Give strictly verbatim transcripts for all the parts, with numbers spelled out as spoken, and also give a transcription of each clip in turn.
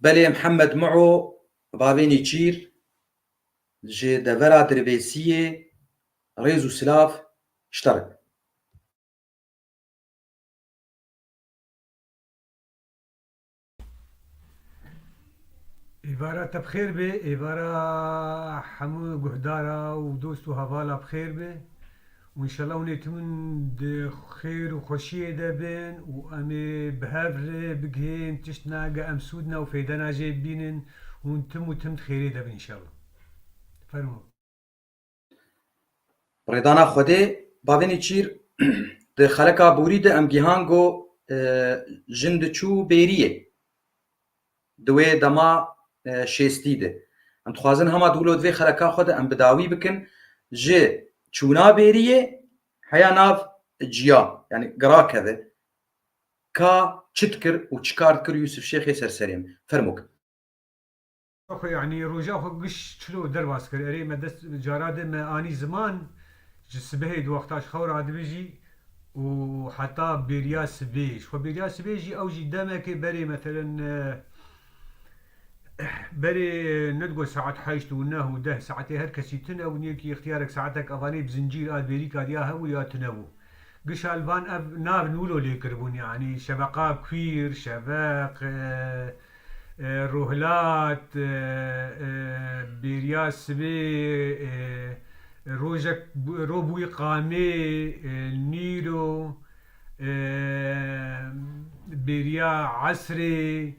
Belê Mihemed Miho, bavê Nêçîr, ji devera Dirbêsiyê, rêz û silav, ji te re. Êvara te bi xêr be, êvara hemû guhdara û dost û hevala bi xêr be. Û înşallah hûn ê tim di xêr û xweşiyê de bin û em ê bi hev re bigihên tiştna ge em sûdna û feydena jê bibînin, hûn tim û tim di xêrê de bin înşallah. Fermo. Rêdana Xwedê, bavê Nêçîr, di xeleka borî de em gihan ku, e, jin diçû bêriyê. Di wê dema, e, şêstî de. Em dixwazin hema di wilo di vê xeleka xwe de em bi dawî bikin. Ji çûna bêriyê heya nav ciya, yanî gira keve. Ka çi dikir û çi kar dikir Yûsif Şêxê ser serê min? Fermo ke. Xwe, yanî roja xwe giş çilo derbas kir. Erê me dest cara de me anî ziman, ji sibehê di wexta ji xew radibijî û heta bêriya sibê. Ji xwe bêriya sibê jî ew jî demekê berê, meselen, e, berê, e, nedigot saet heşt û neh û deh saetê her kesî tune bû, niyekî îxtiyarek saetek evanê bi zincîr a bêrîka diya hebû ya tune bû. Gişa li van ev nav wilo lê kiribûn, yanî şeveqa kuîr, şeveq, e, e, rohilat, e, e, bêriya sibê, e, rojek bu-, ro bûyî qamê, e, nîro, e, bêriya esrê,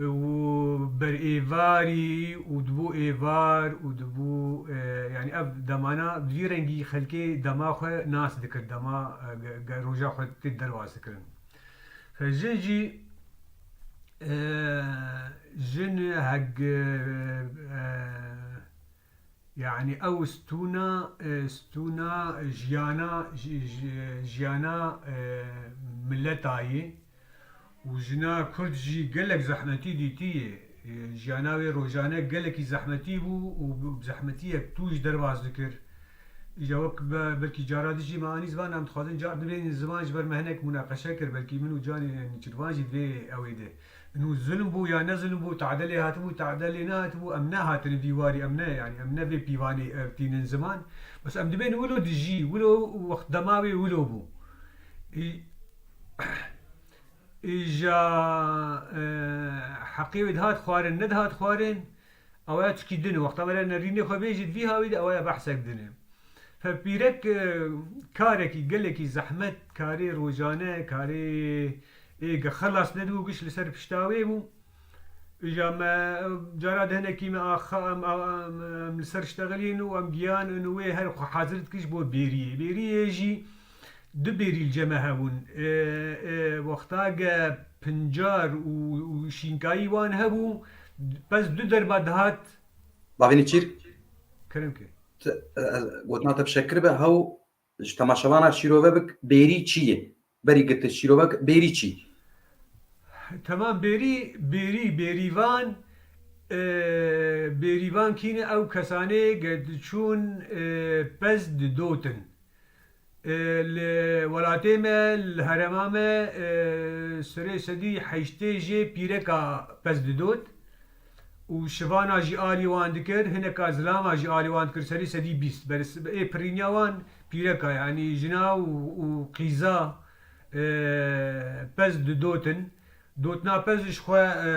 û ber êvarî û dibû êvar û dibû, e, yanî ev demana bi vî rengî xelkê dema xwe nas dikir, dema, e, ge-, ge-, roja xwe tê derbas dikirin. Fe jin jî, e, jin heg, e, e, Yanî ew stûna, e, stûna jiyana, ji-, ji-, jiyana, e, mileta yê û jina Kurd jî gelek zehmetî dîtiye. E, jiyana wê rojane gelekî zehmetî bû û bi zehmetiyek tûj derbas dikir. Îja wek be-, belkî cara dijî me anî ziman, em dixwazin car bibêjin ziman ji ber me hinek munaqeşe kir, belkî min û Canê Nîçirvan jî divê ew ê de. Nû zulm bû ya ne zulm bû, te'delê hatibû, te'delê nehatibû, em nehatine vî warî, em ne, yanî em ne vê pîvanê ev tînin ziman. Bes em dibên wilo dijî, wilo wext dema wê wilo bû. Î-, îja, e, heqê wê dihat xwarin, nedihat xwarin, ew ya çikî din e. Wexta were nerînê xwe bêjî, di vî hawî de ew ya behsek din e. Fe pîrek, e, karekî gelekî zehmet, karê rojane, karê ê ge xelas nedibû, giş li ser pişta wê bû. Îja me, e, cara de hinekî me axa, em, em, em, em li ser ştexilîn û em giyan û wê her xwe hazir dikir ji bo bêriyê. Bêriyê jî du bêrî li cem me hebûn. E, e, wexta ge pincar û, û şînkayî wan hebû, pez du derba dihat. Bavê Nêçîr. Kerem ke. Te, e, e, gotina te bi şekir be, hew ji temaşevana şîrove bik, bêrî çi ye? Berî gotî şîrove bik, bêrî çi? Temam, bêrî, bêrî, bêrîvan, e, bêrîvan kî ne? Ew kesanê ge diçûn, e, pez didotin. E, li welatê me, li herêma me, e, serê sedî heştê jê pîreka pez didot û şivana jî alî wan dikir, hineka zilama jî alî wan dikir, serê sedî bîst. Ber ê pirîniya wan pîreka, yanî jina û, û qîza, e, pez didotin. Dotna pez ji xwe, e,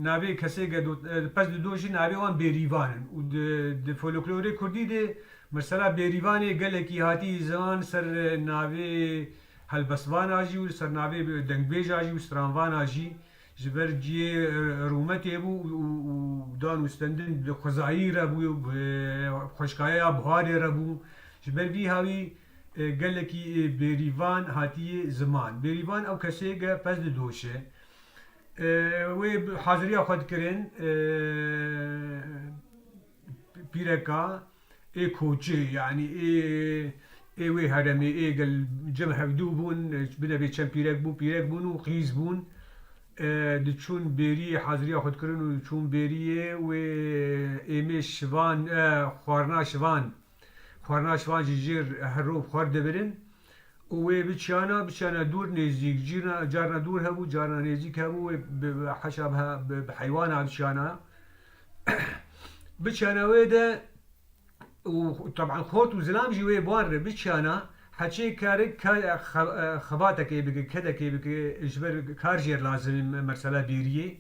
navê kesê ge dot-, e, pez dido jî navê wan bêrîvan in. Û di, di folklorê kurdî de mesela bêrîvanê gelekî hatî ziman ser, e, navê helbestvana jî û ser navê dengbêja jî û stranvana jî. Ji ber cihê, e, rûmetê bû û, û, û dan û stendin di xwezayî re bû, e, xweşkayeya buharê re bû. Ji ber vî hawî, e, gelekî, e, bêrîvan hatiye ziman. Bêrîvan ew kesê ge pez didoşe. E, wê bi haziriya xwe dikirin, e, pîreka ê koçê, yanî ê, ê wê heremê, ê gel cem hevdû bûn, bine bê çend pîrek bûn, pîrek bûn û qîz bûn. E, diçûn bêriyê, haziriya xwe dikirin û diçûn bêriyê wê êmê şivan, e, xwarina şivan. Xwarina şivan jî jêr her roj xwar dibirin. Û wê biçiyana, biçiyana dûr nêzîk, cîrna-, carna dûr hebû, carna nêzîk hebû, wê bi, bi heşa bi, bi, bi heywana biçiyana. Biçiyana wê de û teban xort û zilam jî wê bi wan re biçiyana, heçê karik ka-, xe-, xebatekê bike, kedekê bike, ji ber kar jê re lazim e, mesela bêriyê.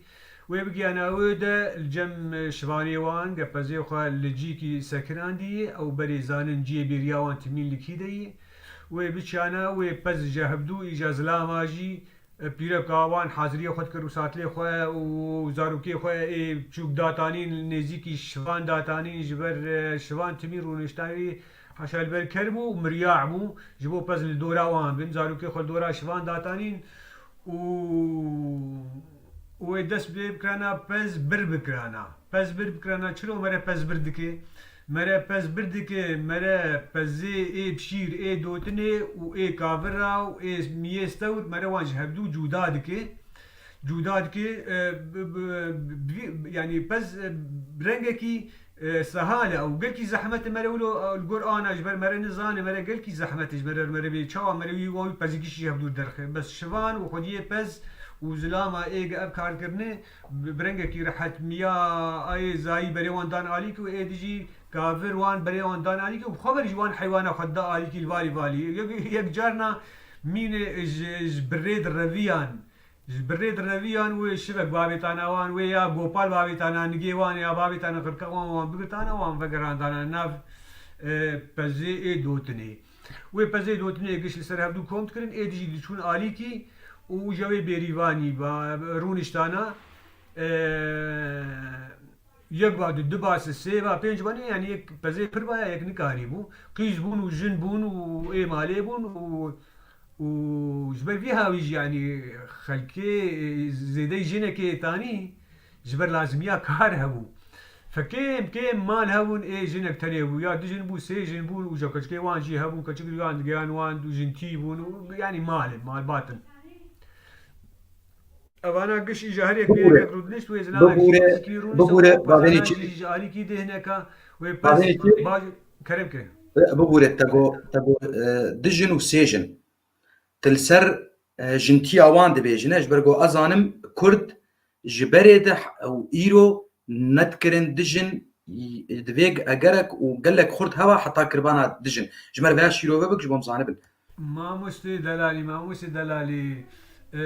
Wê bigiyana wê de li cem şivanê wan, gepezê xwe li cîkî sekinandî, ew berê zanin ciyê bêriya wan timîn li kî de yî. Wê biçiyana wê pez ji hevdû îja zilama jî, e, pîreka wan haziriyê xwe dikir û satilê xwe û zarokê xwe ê çûk datanîn, nêzîkî şivan datanîn, ji ber, e, şivan timî rûniştayî haşa li ber ker bû û mirya bû. Ji bo pez li dora wan bin, zarokê xwe li dora şivan datanîn û, û wê dest pê bikirana pez bir bikirana. Pez bir bikirana, çilo mere pez bir dike? Mere pez bir dike, mere pezê ê şîr, ê dotinê û ê kavira û ê miyê stewr, mere wan ji hevdû cuda dike. Cuda dike, e, bi, bi, bi, yanî pez, e, rengekî, e, sehal e û gelkî zehmet e mere wilo, e, li gor ana ji ber mere nizane, mere gelkî zehmet e ji mere, mere bê çawa mere wî wan wî pezîkî şî hevdû derxe. Bes şivan û xwediyê pez û zilama ê ge ev kar kirine, bi, bi rengekî rehet miya ayê zayî berê wan dan alîkî û ê dijî kavir wan berê wan dan alîkî û bi xwe ver jî wan heywana xwe da alîkî li valî valî. Yek, yek carna mîne ji, ji birê direviyan, ji birê direviyan wê şivek bavêtana wan, wê ya gopal bavêtana nigê wan, ya bavêtana qirka wan, wan bigirtana, wan vegerandana nav, e, pezê ê dotinê. Wê pezê dotinê giş li ser hevdû kom dikirin, ê dijî diçûn alîkî û ja wê bêrîvanî ba, rûniştana, e, yek ba du, du ba sê, sê ba pênc ba ne, yanî yek pezê pir ba ya yek nikarî bû. Qîz bûn û jin bûn û ê malê bûn û, û ji ber vî hawî jî, yanî xelkê, e, zêdeyî jinekê tanî ji ber lazimiya kar hebû. Fe kêm kêm mal hebûn, ê jinek tenê bû, ya du jin bû, sê jin bûn û ja keçikê wan jî hebûn, keçik yan digeyan wan û jintî bûn û yanî mal, malbat in. Evana giş îja her yek bi Bibûre. Yek rûdinişt wê zilamekî Bibûre, rûnişt bibûre, û bavênî çi? Jî alîkî dêhneka wê pes Bavênî çi? Baş kerem ke. E, bibûre, te go, te go, e, du jin û sê jin. Ti li ser, e, jintiya wan dibêjine, ji ber ku ez zanim Kurd ji berê de h-, û îro nedikirin dijin, divê egerek û gelek xurt hewa heta kirbana dijin. Ji me re veya şîrove bik, ji bo em zanibin. Mamostê Delalî, mamostê Delalî, e,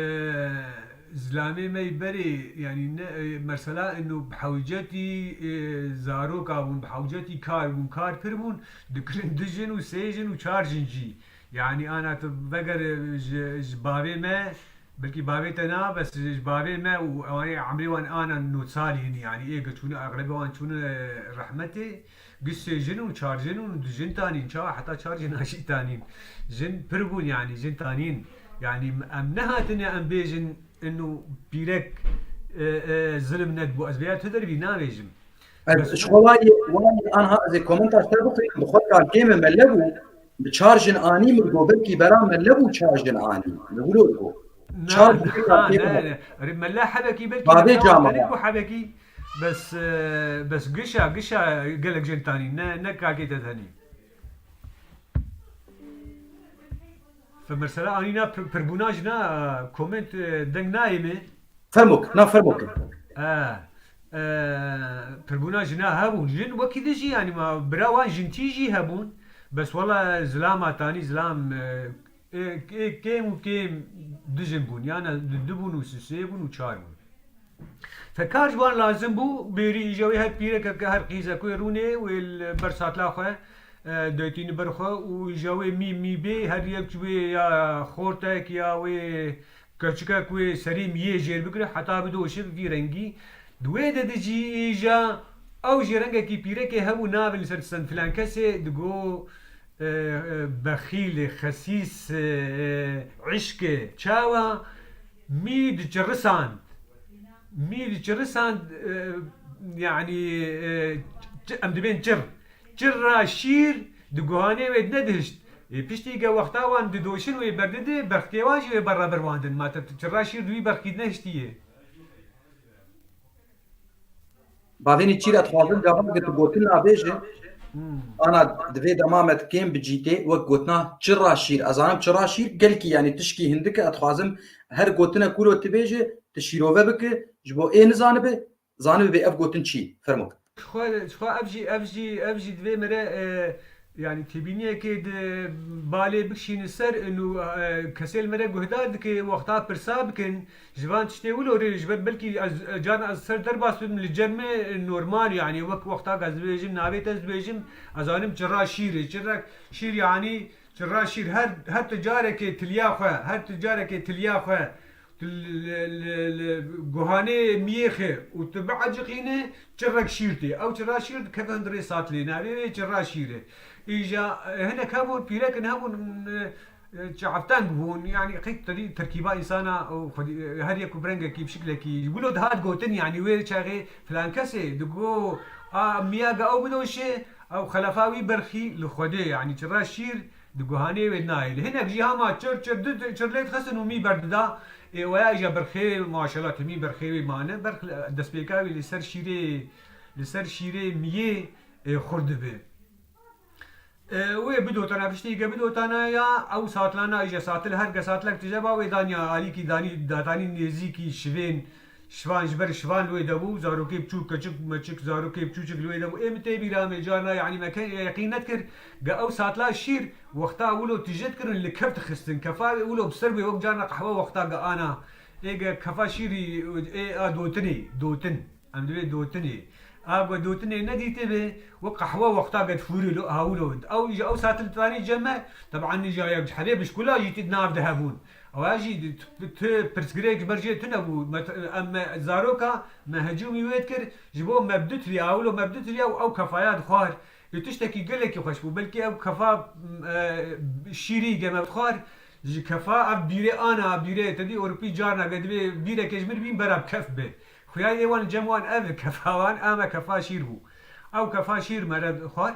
zilamê me yî berê, yanî ne, e, mesela ino bi hewcetî, e, zaroka bûn, bi hewcetî kar bûn, kar pir bûn, dikirin du jin û sê jin û çar jin jî. Yanî ana tu veger, e, ji, ji bavê me, belkî bavê te na, bes ji bavê me û ewanê emrê wan ana nod salî hînî, yanî ê ge çûne, exlebê wan çûne, e, rehmetê, giş sê jin û çar jin û du jin tanîn, çawa heta çar jin jî tanîn. Jin pir bûn, yanî jin tanîn. Yanî em nehatine em bêjin ino pîrek, e, e, zilim nedibû. Ez vêya tu dervî navêjim. Ez Bes ji xwe wayê, wayê anha ez ê komenta te bixwînim, bi xwe kar kêm e, mele bû, bi çar jin anî min go belkî bera mele bû çar jin anî. Li wilo go. Na, Çar na, jin kar kêm ne, e. Ne. Erê, mele hebekî belkî Bavê mele cama tenik ya. Bû hebekî, bes, e, bes gişa, gişa gelek jin tanî, ne, ne kakê te tenî. Fe mesela anî na pir-, pirbûna jina, e, koment, e, deng nayê me. Fermok, na fermok. E, e, pirbûna jina hebûn. Jin wekî din jî, yanî ma bira wan jintî jî hebûn. Bes wela zilama tanî zilam, e, e, e, kêm û kêm du jin bûn. Yana du, du bûn û sê, sê bûn û çar bûn. Fe kar ji wan lazim bû, bêrî îja wê her pîrekeke, her qîzeke wê rûnê, wê li ber satla xwe, e, daytînî ber xwe û îja wê mî, mî bê, her yek ji wê ya xortek ya wê keçikek wê serî miyê jêr bigire, heta bidoşe bi vî rengî. Di wê de de jî îja ew jî rengekî pîrekê hebû, navê li ser distend filan kesê, digo, e, e, bexîlê, xesîs, e, e, îşkê. Çawa? Mî diçirisand. Mî diçirisand, e, yanî, e, çi-, em dibên çir. Çira şîr di guhanê wê nedihişt. Ê, piştî ke wexta wan didoşin wê berdidê, berxkê wan jî wê berra ber wan din. Ma te çira şîr di wî berxkî nehiştiye. Bavênî çîra dixwazin gava ge tu gotin nabêje. Ana di vê dema me kêm bi cîtê wek gotina çira şîr. Ez zanim çira şîr gelkî, yanî tişkî hindik e, ez dixwazim her gotinek wilo tu bêje, tu şîrove bike, ji bo ê nizanibe, zanibe bê ev gotin çi. Fermo. Ji xwe, ji xwe ev jî, ev jî, ev jî divê mere, e, yanî têbîniyekê di balê bikişîne ser, û, e, kesê li mere guhdar dike, wexta pirsa bikin, ji van tiştê wilo rê, ji ber belkî ez, e, carna ez ser derbas bibim, li cem me normal, yanî wek wexta ez dibêjim, navê te ez dibêjim, ez zanim çira şîr e. Çira şîr yanî çira şîr her, her tu carekê tiliya xwe, her tu carekê tiliya xwe, tu li, li, li, li guhanê miyê xwe û tu bieciqîne, çirek şîr tê. Ew çira şîr dikeve hundirê satilê, navê wê çira şîr e. Îja, e, hinek hebûn, pîrekin hebûn, e, e, çavteng bûn. Yanî qey terî-, terkîba însana û xwedî, e, her yek û bi rengekî, bi şiklekî. Wilo dihat gotin, yanî wê çaxê filan kesê digo, a, miya ge ew bidoşe, ew xelefa wî berxî li Xwedê, yanî çira şîr di guhanê wê nayê. Li hinek jî hema çir, çir, du, du, çir lê dixistin û mî berdida. Ê, weya îja berxê, maşallah, timî berxê wê mane. Berx, destpêka wê li ser şîrê, li ser şîrê miyê, ê, xurt dibe. E, wê bidotana, piştî ge bidotana ya, ew satilana, îja satil, her ge satilek tije ba, wê danya alîkî danî, datanî nêzîkî şivên, şivan, ji ber şivan li wê de bû, zarokê biçûk, keçik, meçik, zarokê biçûçik li wê de bû. Ê min tê bîra me carna, yanî me ke-, yeqîn nedikir, ge ew satila şîr, wexta wilo tije dikirin, li kef dixistin, kefa wilo bi ser bê, wek carna qehwe wexta ge ana. Ê ge kefa şîrî, ê a dotinê, dotin. Em divê dotinê. A go dotinê nedîtê be, wek qehwe wexta ge difûrê lo, hawilo. Ew, ji ew satil tanî cem me, teban nîja yek ji herê bişkula jî tê di nav de hebûn. Ewa jî tu, tu pirsgirêk ji ber jê tune bû. Me, em, me zaroka me hecûmî wê dikir, ji bo me bi du tiriya, hawilo me bi du tiriya û ew kefaya dixwar. Ê tiştekî gelekî xweş bû. Belkî ew kefa, e, şîrî ge me dixwar, ji kefa ev bîrê ana, bîrê te dî Ewropî carna ge divê bîrekê ji min bîn bera bi kef be. Xuya ê wan cem wan ev kefa wan, ame kefa şîr bû. Ew kefa şîr mere xwar.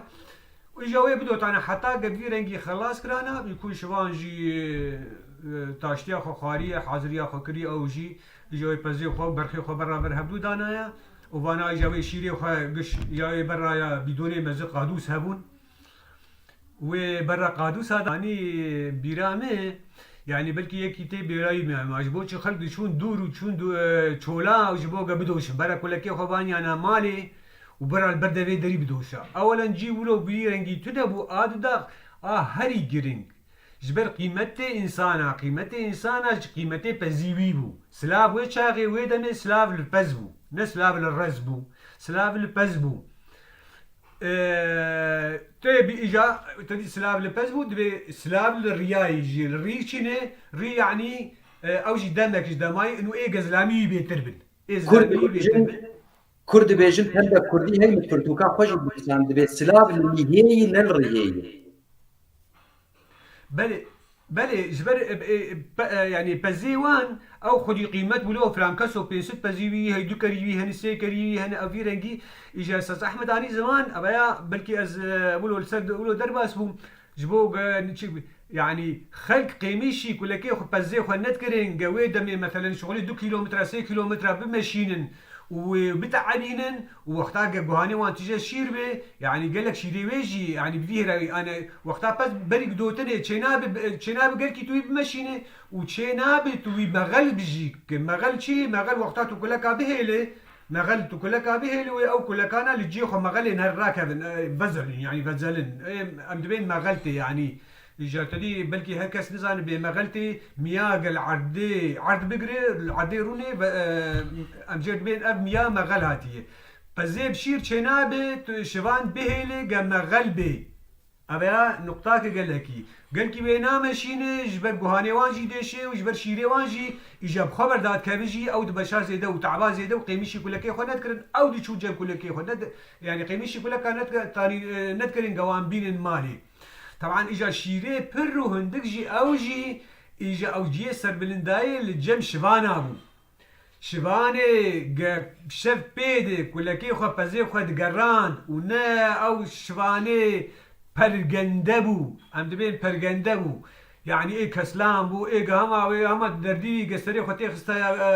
Û îja wê bidotane heta ge vî rengî xelas kirana, bî ku şivan jî, e, taştiya xwe xwariye, haziriya xwe kiriye, ew jî îja wê pezê xwe û berxê xwe beraber hevdû danaya. Û vana îja wê şîrê xwe giş ya wê beraya bîdonê mezi qadûs hebûn. Wê berra qadûsa danî bîra me, yanî belkî yekî tê bêrayî me, ma ji bo çi xelk diçûn dûr û çûn dû-, e, çola û ji bo ge bidoşin. Bera kulekê xwe vanyana malê û bera li ber devê derî bidoşa. Ewelan cî wilo bî rengî tune bû, a dudax a herî giring. Ji ber qîmetê însana, qîmetê însana ji qîmetê pezî wî bû. Silav wê çaxê wê demê silav li pez bû. Ne silav li rez bû. Silav li pez bû. Ee, tê bi îja, te dî silav li pez bû, divê silav li riyayê jî, li rî çînê, rî yanî, e, ew jî demek ji demayî, û ê ge zilamî wî bêtir bin. Ê Kurd zilamî wî bêtir dibêjin, bin. Kurd dibêjin, hembe Kurdî hey min pirtûka xwe jî dinivîsand, divê silav li mîhê yî, ne li riyê yî. Belê, belê, ji ber, e, e, pe-, e, yanî pezê wan, ew xwedî qîmet wilo, filan keso pênc sed pezî wî, hey du kerî wî, hene sê kerî wî, hene ev vî rengî, îja Sez Ehmed anî ziman, eveya belkî ez, e, wilo li ser, wilo derbas bûm, ji bo ge, çi, yanî xelk qêmîşî kulekê xwe, pezê xwe nedikirin, ge wê demê, meselen, şixulî du kîlometre, sê kîlometre bimeşînin, û wê biteebînin û wexta ge guhanê wan tije şîr be, yanî gelek şîrê wê jî, yanî bi vî hêra wî, ane, wexta pez berî dotinê çênabe, çênabe gelkî tu wî bimeşînê û çênabe tu wî mexel bijî. Ke mexel çi? Mexel wexta tu kuleka bihêlê, mexel tu kuleka bihêlê wê ew kulekana li cihê xwe mexelên her rakevin, e, vezelin, yanî vezelin. E, em dibên mexel tê, yanî Îja te dî belkî her kes nizane bê mexel tê, miya gel erdê, erd bigire, li erdê rûnê ve, e, em jê dibên ev miya mexel hatiye. Pezê bi şîr çênabe, tu şivan bihêlê ge mexel bê. Ev ya nuqtake gelekî. Gelkî wê nameşîne, ji ber guhanê wan jî dêşe û ji ber şîrê wan jî, îja bi xwe berdadkeve jî, ew dibeşa zêde û taba zêde û qêmîşî kulekê xwe nedikirin, ew diçû cem kulekê xwe ned-, yanî qêmîşî kuleka nedike-, tanî, e, nedikirin ge wan bînin malê. Teban îja şîrê pir û hindik jî ew jî, îja ew cihê serbilindayê li cem şivana bû. Şivanê ge şev pê de kulekê xwe, pezê xwe digerand û ne ew şivanê pergende bû. Em dibên pergende bû. Yanî ê keslan bû, ê ge hema wê, hema derdî wî ge serê xwe têxistaya, e,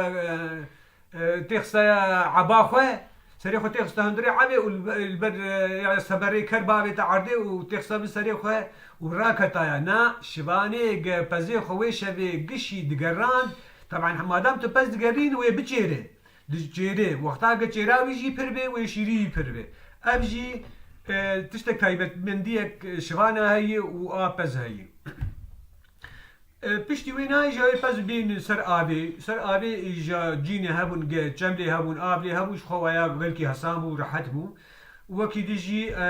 e, e, têxistaya eba xwe, Serê xwe têxista hundirê evê û li be-, li ber, e, ya seberê ker bavête erdê û têxista bi serê xwe û raketaya. Na, şivanê ge pezê xwe wê şevê gişî digerand. Teban, madem tu pez digerîn, wê biçêre. Diçêre. Wexta ge çêra wî jî pir bê, wê şîrî jî pir bê. Ev jî, e, tiştek taybetmendiyek, e, şivana heye û a pez heye. E, piştî wê nayê ji wê pez bînin ser avê. Ser avê îja cînê hebûn, ge çemdê hebûn, avê hebû, ji xwe waya gelkî hesan bû, rehet bû. Wekî di jî, e,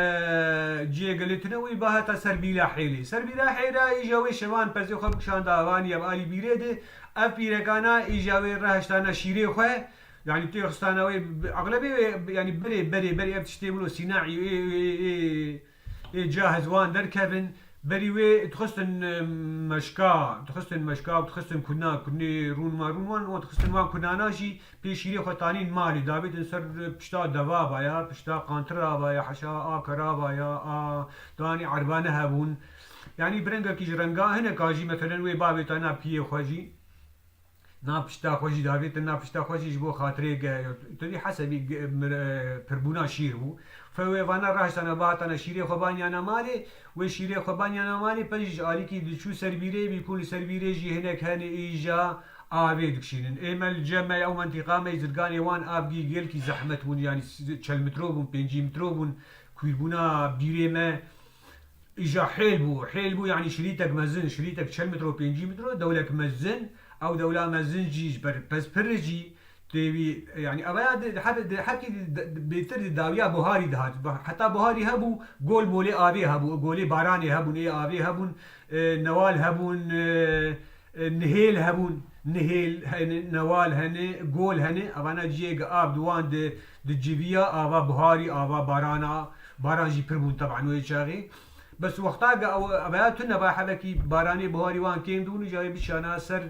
ciyê gelê tune wî ba heta ser bîra hêlê. Ser bîra hêra îja wê şevan pezê xwe bikişanda avanî ev alî bîrê de. Ev pîrekana îja wê rehiştana şîrê xwe. Yanî tê xistana wê, eglebê wê, yanî berê, berê, berê ev tiştê wilo sînaî, ê, ê, ê, ê, ê cahiz wan derkevin. Berî wê dixistin, e, meşka, dixistin meşka û dixistin kuna, kunê rûn ma rûn wan, wan dixistin wan kunana jî pê şîrê xwe tanîn malê, davêtin ser pişta deva ba ya, pişta qantira ba ya, heşa a kera ba ya, a danî erbane hebûn. Yanî bi rengekî ji renga hineka jî, meselen wê bavêtana piyê xwe jî, na pişta xwe jî davêtin, na pişta xwe jî ji bo xatirê ge, tu dî hesebî ge-, mir-, e, pirbûna şîr bû. Fe wê vana rahiştana, bahatana şîrê xwe baniyana malê, wê şîrê xwe baniyana malê, pej ji alîkî diçû ser bîrê bî ku li ser bîrê jî hinek hene îja avê dikşînin. Ê me li cem me ew mentîqa me zirganê wan avgî gelkî zehmet bûn, yanî s-, çel mitro bûn, pêncî mitro bûn, kûrbûna bîrê me. Îja hêl bû, hêl bû, yanî şirîtek mezin, şirîtek çel metro, pêncî metro, dewlek mezin, ew dewla mezin jî ji ber pez pir jî tê wî, yanî evaya di, di, di, hekî di, di, bêtir di dawiya buharî dihat. Ba-, heta buharî hebû, gol molê avê hebû, golê baranê hebûn, ê avê hebûn, e, newal hebûn, e, e, nihêl hebûn, nihêl hene, newal hene, gol hene, evana ciyê ge av di wan di, di civiya, ava buharî, ava barana, baran jî pir bûn teban wê çaxê. Bes wexta ge ew, eveya tune ba hebekî baranê buharî wan kêm dibûn, îja wê bişana ser,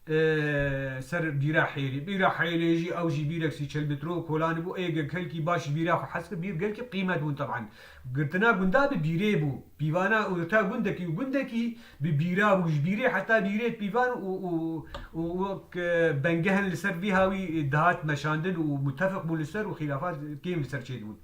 e, ser bîra hêlê. Bîra hêlê jî ew jî bîrek sî çel metro kolanî bû, ê ge gelkî baş bîra xwe hez kir, bîr gelkî qîmet bûn teban. Girtina gunda bi bîrê bû. Pîvana û ta gundekî û gundekî bi bîra bû. Ji bîrê heta bîrê pîvan û, û, û wek, e, bengehin li ser vî hawî dihat meşandin û mutefeq bûn li ser û xîlafat kêm li ser çêdibûn.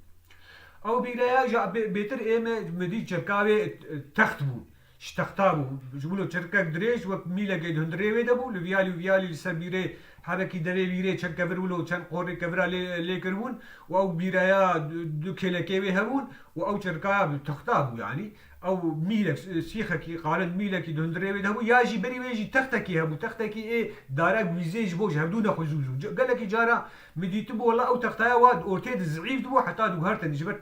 Ew bîreya ji bê-, bêtir ê me, me dî çirka wê, e, text bû. Ji texta bû. Ji wilo çirkek dirêj wek mîlekê di hundirê wê de bû. Li viyalî û viyalî li ser bîrê hebekî devê bîrê çend kevir wilo çend qorê kevira lê, lê kiribûn û ew bîreya du, du kêlekê wê hebûn û ew çirka bi texta bû yanî. Ew mîlek, sîxekî, qalind mîlekî di hundirê wê de hebû, ya jî berî wê jî textekî hebû. Textekî ê darek wîzê ji bo ji hevdû nexwe zû zû. Gelekî cara min dîtibû, wela ew textaya wa di ortê de zîf dibû, heta diguhertin ji ber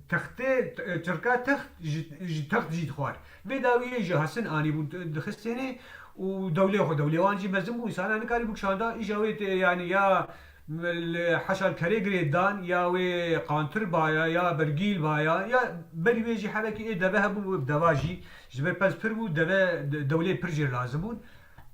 textê, t-, çirka text ji, ji text jî dixwar. Vê dawiyê ji hesin anîbûn, t-, dixistênê û dewlê xwe, dewlê wan jî mezin bû, însana nikarî bû kişanda, îja wê tê, yanî ya li heşa kerê girê dan, ya wê qantir baya, ya bergîl baya, ya berî wê jî hebekî ê deve hebûn, wê bi deva jî, ji ber pez pir bû, deve, de-, dewlê pir jê lazim bûn.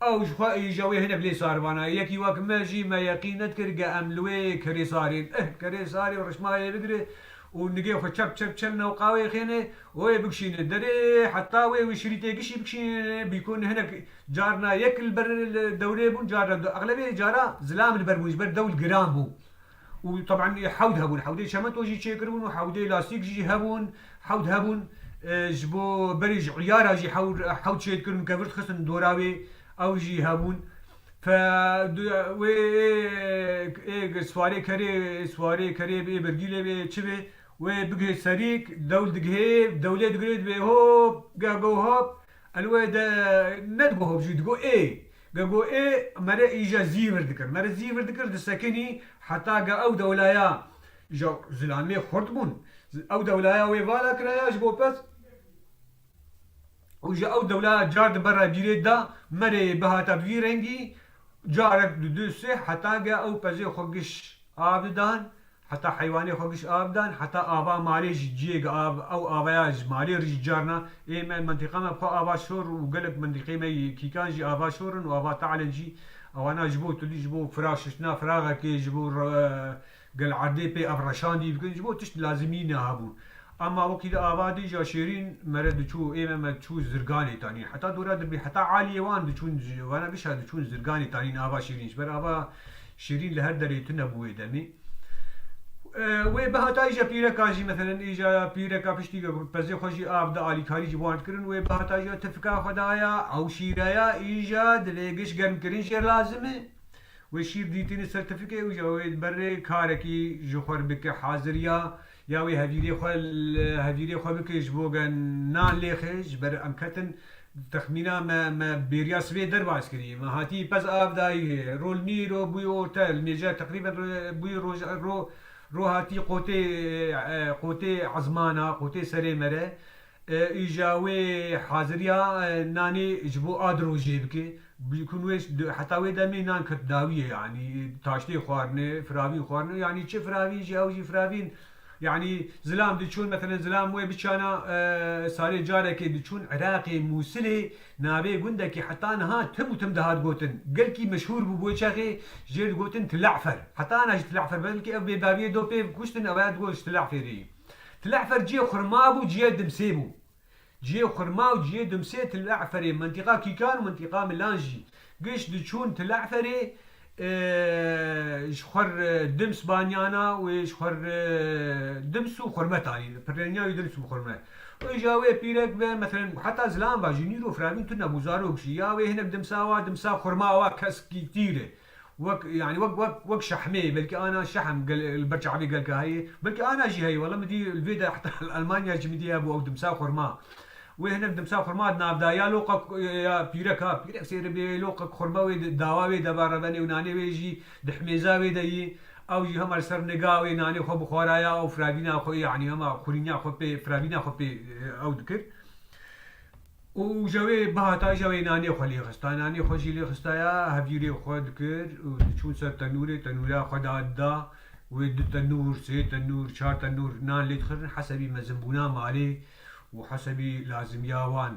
Ew ji xwe îja wê hinek lê sar vana. Yekî wek me jî me yeqîn nedikir ge em li wê kerê sarên. Eh, kerê sarê rişmayê bigire û nigê xwe çep çep çel newqa wê xêne û wê bikişîne derê, heta wê wî şirîtê gişî bikişîne, bîkun hinek carna yek li ber li dewrê bûn, carna du-, exlebê cara zilam li ber bûn, ji ber dewl giran bû. Û teban hewd hebûn, hewdê çemento jî çêkiribûn û hewdê lastîk jî hebûn, hewd hebûn, e, ji bo berê ji îyara jî hewd, hewd çêdikirin, kevir dixistin dora wê, ew jî hebûn. Fe, du-, wê, ê, ê, swarê kerê, swarê kerê bê, bergîlê bê, çi bê, wê bigihê serîk, dewl digihê, dewlê digirê dibê hop, gego hop, El wê de nedigo hop jî, digo ê. Gego ê, mere îja zîvir dikir. Mere zîvir dikir, disekinî heta ge ew dewlaya, îja zilamê xurt bûn. Ew dewlaya wê vala kiraya ji bo pez. Û ji ew dewlaya car di bera bîrê da, merê bihata bi vî rengî, carek du du sê, heta ge ew pezê xwe giş av didan. Heta heywanê xwe giş av dan, heta ava malê jî ciyê ge av, ew avaya ji malê re jî carna, ê me mentiqa me bi xwe ava şor û gelek mentiqê me yê kîkan jî ava şor in û ava talin jî, ewana ji bo tu dî, ji bo fira şiştina firaxekê, ji bo re-, gel erdê pê ev reşandî bikin, ji bo tişt lazimî nehabûn. Ama wekî di ava dî ja şêrîn mere diçû, ê me me diçû zirganê tanîn. Heta dora dirbî, heta aliyê wan diçûn, ji wana gişa diçûn zirganê tanîn ava şêrîn. Ji ber ava şêrîn li her derê tune bû wê demê. E, wê bihata îja pîreka jî, meselen, îja pîreka piştî pezê xwe jî av da, alîkarî jî bi wan dikirin, wê bihata îja tifika xwe daya, ew şîreya îja divê giş germkirin jê lazim e. Wê şîr dîtînî ser tifikê û îja wê berê karekî ji xwe bike haziriya, ya wê hevîrê xwe li hevîrê xwe bike ji bo gen nan lêxe, ji ber em ketin texmîna me, me bêriya sibê derbas kirî. Me hatî pez av dayî, rol nîro bûyî orte, li mêja teqrîben ro-, bûyî roj-, ro-, ro hatî qotê, e, qotê ezmana, qotê serê me re. E, îja wê haziriya, e, nanê ji bo ad rojê bike. Bikun wê ş-, heta wê demê nan ket dawiyê, yanî taştê xwarine, firavîn xwarine, yanî çi firavîn jî, ew jî firavîn. Yanî zilam diçûn, meselen, zilam wê biçana, e, salê carekê diçûn Iraqê, Mûsilê, navê gundekî heta niha tim û tim dihat gotin. Gelkî meşhûr bû bo çaxê jê digotin Tila'fer. Heta ana jî Tila'fer, belkî ev bêbaviyê do pê kuştin, ev ya digot ji Tila'ferê. Tila'fer cihê xurma bû, cihê dimsê bû. Cihê xurma û cihê dimsê Tila'ferê, mentiqa Kîkan û mentiqa Milan jî. Giş diçûn Tila'ferê, e, ji xwe re dims baniyana wê ji xwe re dims û xurme tanî. Pirreniya wî dims û xurme. Û îja wê pîrek be, meselen, heta zilam va jî nîro firavîn tune bû, zarok jî. Ya wê hinek dimsa wa, dimsa xurma wa keskî tîr e. Wek, yanî wek, wek, wek şehmê, belkî ana şehm gel-, li ber çavê gelka heye. Belkî ana jî heye, wela min dî li vê de heta li Almanya jî min dî hebû ew dimsa xurma. Wê hinek dimsa xurma navda ya loqek, ya pîrek ha, pîrek sêre bê loqek xurma wê de, dawa wê de ba rebenê û nanê wê jî di himêza wê de yî. Ew jî hema li ser niga wê nanê xwe bixwaraya, ew firavîna xwe, yanî hema xurîniya xwe pê, firavîna xwe pê, e, ew dikir. Û ji wê bihata ji wê nanê xwe lê xista, nanê xwe jî lê xistaya, hevîrê xwe dikir û diçûn ser tenûrê, tenûra xwe da dida, wê du tenûr, sê tenûr, çar tenûr nan lê dixirin, hesebî mezinbûna malê û hesebî lazimiya wan.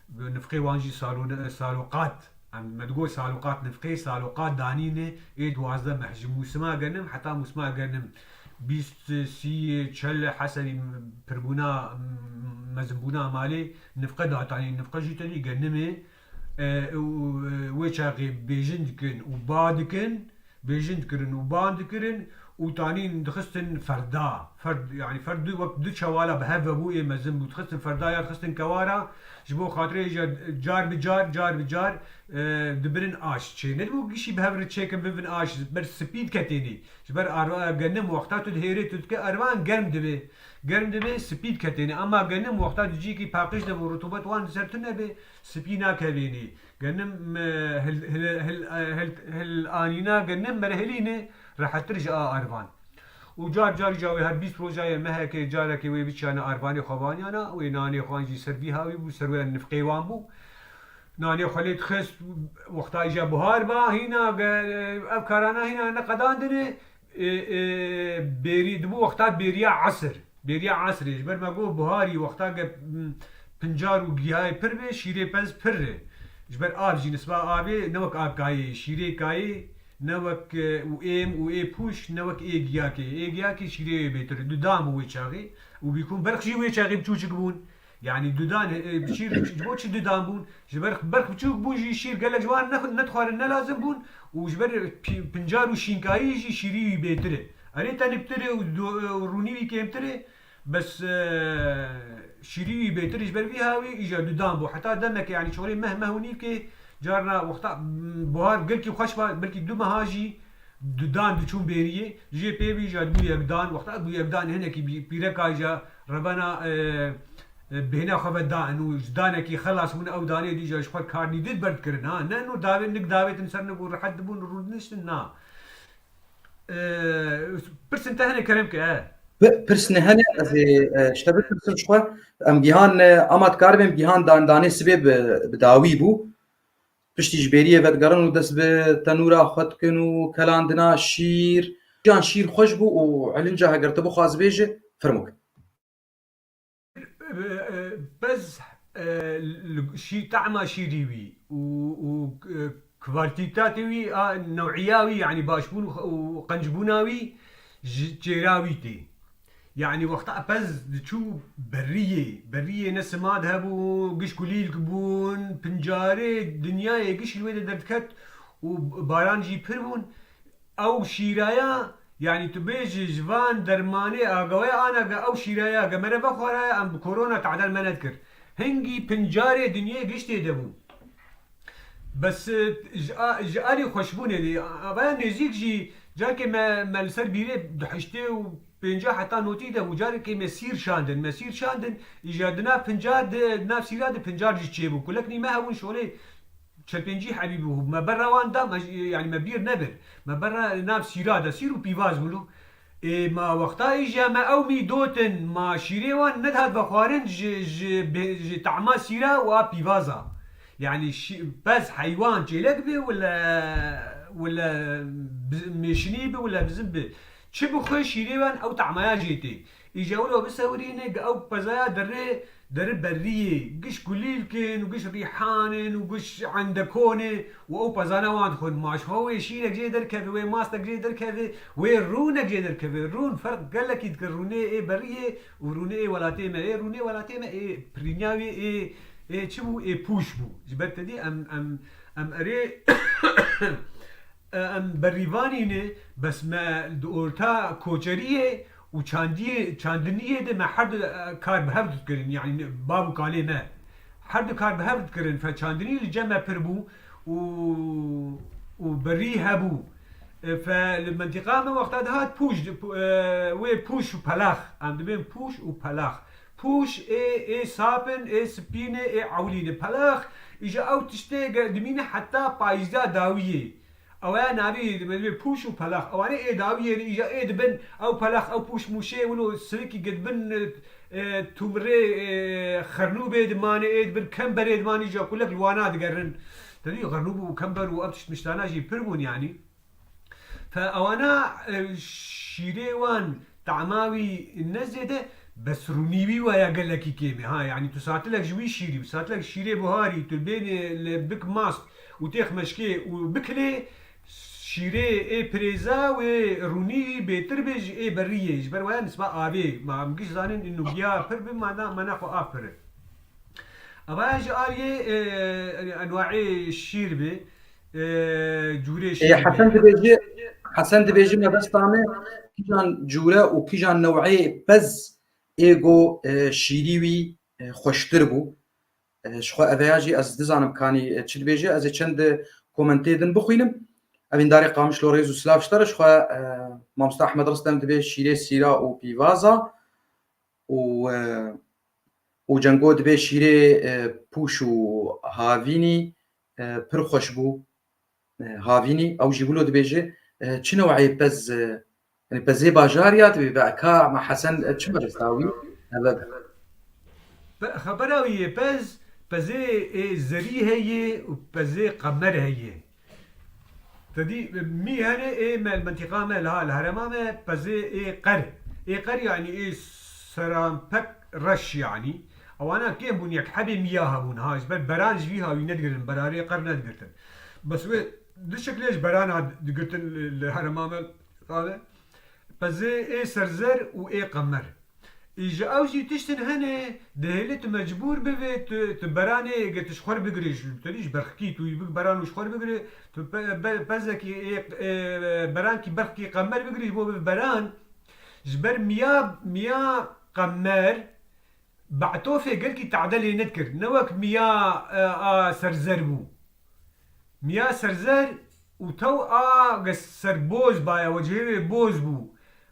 Bi nifqê wan jî salone-, saloqat, em, me digot saloqat, nifqê saloqat danîne, ê duwazdeh meh, ji mûsima genim heta mûsima genim, bîst, sî, çel hesebî pirbûna, mezinbûna malê nifqe datanî, nifqe jî tenî genimê, e, û, e, wê çaxê bêjin dikin û ba dikin, bêjin dikirin û ban dikirin û tanîn dixistin ferda. Ferd, yanî ferd du, wek du çewala bi hev ve bû ê mezin bû. Dixistin ferda ya dixistin kewara, ji bo xatirê ja-, car bi car, car bi car, e, dibirin aş çê. Nedibû gişî bi hev re çêkin bibin aş, ber spî diketênî. Ji ber arva genim wexta tu dihêrê tu dike ervan germ dibe. Germ dibe, spî diketêne. Ema genim wexta di cîkî paqij de bû, rutubet wan di ser tune be, spî nakevênî. Genim, e, hil, hil, hil, hil, hil anîna genim merhilîne, rehettir ji a ervan. Û car car ca wê her bîst roja ye mehekê carekê wê biçiyane arvanê xwe vaniyana, wê nanê xwan jî ser vî hawî bû, ser wê nifqê wan bû. Nanê xwe lê dixist, wexta îja buhar ba, hîna ge-, ev karana hîna neqedandine, e, e, bêrî, dibû wexta bêriya esir. Bêriya esirê, ji ber me got buharî wexta ge, m, pincar û giyayê pir be, şîrê pez pir e. Ji ber av jî, nisba avê, ne wek a kayê, şîrê kayê, ne wek, e, û êm û ê pûş, ne wek ê giyakê. Ê giyakê şîrê wê bêtir e. Dudan bû wê çaxê. Û bîkûn berx jî wê çaxê biçûçik bûn. Yanî dudan, e, şîr ji bo çi dudan bûn? Ji ber berx biçûk bûn jî şîr gelek ji wan ne, nedixwarin, ne lazim bûn û ji ber pî-, pincar û şînkayî jî şîrî wî bêtir e. Erê tenî pitir e û do-, û rûnî wî kêmtir e. Bes, e, şîrî wî bêtir e. Ji ber vî hawî îja dudan bû. Heta demeke, yanî çorê meh, meh û nîvkê carna wexta, m, buhar gelkî xweş ba, belkî du meha jî dudan diçûn bêriyê, jê pê bî ja dibû yekdan, wexta bû yekdan hinekî bî-, pîreka ja rebena, e, e, bêhna xwe ve dan û ji danekî xelas bûn, ew danê dî ja ji xwe karnî did ber dikirin, ha, ne nû davê nik davêtin ser nik û rehet dibûn rûdiniştin, na. E, pirsên te hene kerem ke, e. Pi-, pirsne hene, ez ê, e, ji te bipirsim ji xwe, em gihan, e, ama dikaribê em gihan dan, danê sibê bi, bi dawî bû. Piştî ji bêriyê vedigerin û dest bi tenûra xwe dikin û kelandina şîr. Yan şîr xweş bû û elinca heger tu bixwazî bêje, fermo ke. Pez, e, li şî-, tahma şîrî wî û, û, e, kwalîteta wî, a, new'iya wî, yanî başbûn û, û qencbûna wî ji çêra wî tê. Yanî wexta pez diçû beriyê, beriyê ne simad hebû, giş kulîlk bûn, pincarê dinyayê giş li wê de derdiket û baran jî pir bûn. Ew şîraya Yanî tu bêjî ji van dermanê agawaya ana ge ew şîraya ge mere vexwaraya em bi korona tadel me nedikir. Hingî pincarê dinyê giştê de bû. Bes, e, ji a-, ji alî xweşbûnê de, a-, avaya nêzîk jî carkê me, me li ser bîrê du heştê û pêncah heta notî de bû, carkê me sîr şandin. Me sîr şandin, îja di nav pincar de, di nav sîra de pincar jî çêbû. Kuleknî me hebûn şolê çepêncî hebî bû. Me berra wan da, me, yanî me bîr nebir. Me berra nav sîra de, sîr û pîvaz bû. Ê, ma wexta îja me ew mî dotin, ma şîrê wan nedihat vexwarin ji, ji, bê-, ji tahma sîra û a pîvaza. Yanî şî-, pez heywan çêlek bi wile, wile bi-, mêşinî bi wile bizin bi. Çi bixwe şîrê wan ew tahmaya jê tê. Îja wilo bisewirîne ge ew pezaya derê, derê beriyê, giş kulîlkin û giş rîhanin û giş endekonê û ew pezana wan dixwin. Ma ji xwe wê şîrek jê derkeve, wê mastek jê derkeve, wê rûnek jê derkeve. Rûn ferq gelekî dikir rûnê ê beriyê û rûnê ê welatê me. Ê rûnê welatê me ê pirînya wê ê, ê çi bû? Ê pûş bû. Ji ber te dî em, em, em erê, em berîvanî ne, bes me di orta koçeriyê û çandiyê, çandiniyê de me her du, e, kar bi hev dikirin, yanî bab û kalê me. Her du kar bi hev dikirin. Fe çandinî li cem me pir bû û, û berî hebû. E, fe li mentiqa me wexta dihat pûş, di-, pû-, e, wê pûş û pelax. Em dibên pûş û pelax. Pûş ê, ê sap in, ê spî ne, ê ewlî ne. Pelax, îja ew tiştê ge-, dimîne heta payîza dawiyê. Ew ya navê, me dibê pûş û pelax. Ewanê ê dawiyê ne, îja ê dibin, ew pelax, ew pûş mûşê wilo sirikî ge dibin, e, tûmirê, e, xernûbê dimane, ê dibin kemberê dimane, îja kulek li wana digerin. Te dî xernûb û kember û ev tişt miştana jî pir bûn yanî. Fe ewana, e, şîrê wan tahma wî ne zêde, bes rûnî wî waya gelekî kêm e. Ha, yanî tu satilek ji wî şîrî, satilek şîrê buharî, tu bênê li bik mast û têx meşkê û bikilê, şîrê ê pirêza wê rûnî bêtir be ji ê beriyê. Ji ber waya nisba avê. Ma em giş zanin inu giya pir bi, ma na, ma naxwe av pir e. Ava ji aliyê, e, enwaê şîr bi, e, cûrê Ê, şîr bi. Hesen dibêje, Hesen dibêje mebesta me kîjan cûre û kîjan new'ê pez ê go, e, şîrî wî, e, xweştir bû. E, ji xwe eveya jî ez dizanim kanî, e, çi dibêje, ez ê çend komentê din bixwînim. Evîndarê Qamişlo rêz û silav ji te re, ji xwe, e, Mamosta Ehmed Ristem dibê şîrê sîra û pîvaza û, e, û Cengo dibê şîrê, e, pûş û havînî, e, pir xweş bû. E, havînî, ew jî wilo dibêje, e, çi new'ê pez, e, yanî pezê bajarî ya dibê, ve ka me Hesen, e, çi mebesta wî? Eve. Pe-, xebera wî yê pez, pezê ê zerî heye û pezê qemer heye. Te dî, mî hene ê me, mentiqa me, li ha-, li herêma me pezê ê qer. Ê qer yanî ê seranpek reş yanî. Ewana kêm bûn, yek hebê miya hebûn. Ha, ji ber beran ji vî hawî nedigirin, berarê qer nedigirtin. Bes wê du şeklê ji berana digirtin li, li herêma me, qave. Pezê ê serzer û ê qemer. Îja ew jî tiştin hene, dihêle tu mecbûr bivê, tu, tu beranê, ge tu ji xwe re bigirê, ji, tu dî ji berxkî, tu yî bik beran û ji xwe re bigirê, tu pe-, be-, pezekî ê, ê, berankî berxkî qemer bigirê, ji bo bibe beran, ji ber miya, miya qemer, Be'tofê gelkî tade lê nedikir. Ne wek miya, e, a serzer bû. Miya serzer û tew a ge serboz baye, wecihê wê boz bû.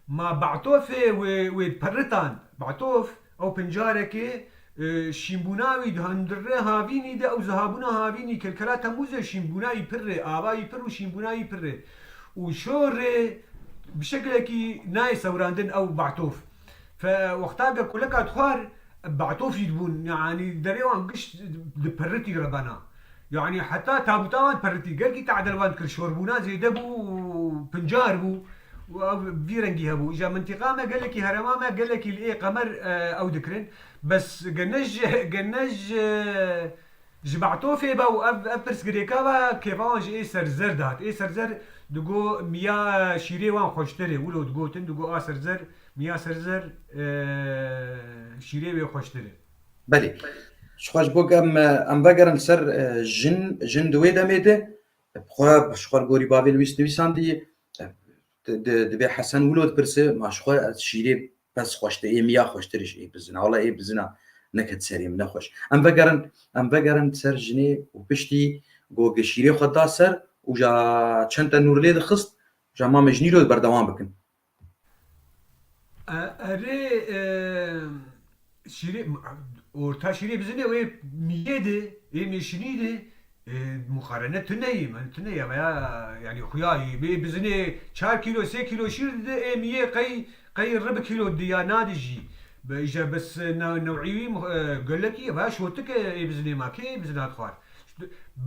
Ma Be'tofê wê, wê perritand. Be'tof, ew pincarekê, e, şînbûna wî di hundirê havînî de, ew zihabûna havînî, kelkela Temmûzê şînbûna wî pir rê, ava wî pir û şînbûna wî pir rê. Û şor rê bi şekilekî nayê sewrandin ew Be'tof. Fe wexta ge kuleka dixwar, Be'tofî dibûn, yanî derê wan giş dipiritî rebena. Yanî heta tabûta wan dipiritî. Gelkî tadel wan dikir, şorbûna zêde bû, pincar bû. Û ev vî rengî hebû. Îja mintîqa me gelekî, herêma me gelekî li ê qemer, e, ew dikirin. Bes ge ne ji, ge ne ji, Ji Be'tofê be û ev, ev pirs girêka be, kêfa wan ji ê serzer dihat. Ê serzer digo miya şîrê wan xweştir e. Wilo digotin, digo a serzer, miya serzer, e, şîrê wê xweştir e. Belê. Ji xwe ji bo em, em vegerin ser, e, jin, jin di wê demê de, bi xwe, ji xwe gorî bavê li wîst nivîsandî, e, di-, di-, dibê Hesen wilo dipirse, ma ji xwe ez şîrê pez xweştir, ê miya xweştir ji ê bizina. Wala ê bizina neket serê min, nexweş. Em vegerin, em vegerin ser jinê û piştî go ge şîrê xwe da ser û ja çend tenûr lê dixist, ja ma me ji nîro berdewam bikin. E, erê, e, şîrê, orta şîrê bizinê wê miyê de, ê mêşinî de, e, muqarene tune ye, yani tune ye veya, yani xuya ye. Bê bizinê çar kîlo, sê kîlo şîr dide, ê miyê qey, qey rib kîlo dide ya nadijî. Be, îja bes, e, ne-, newî wî mu-, e, gelekî ye veya şotik e, ê bizinê ma kê ê bizina dixwar.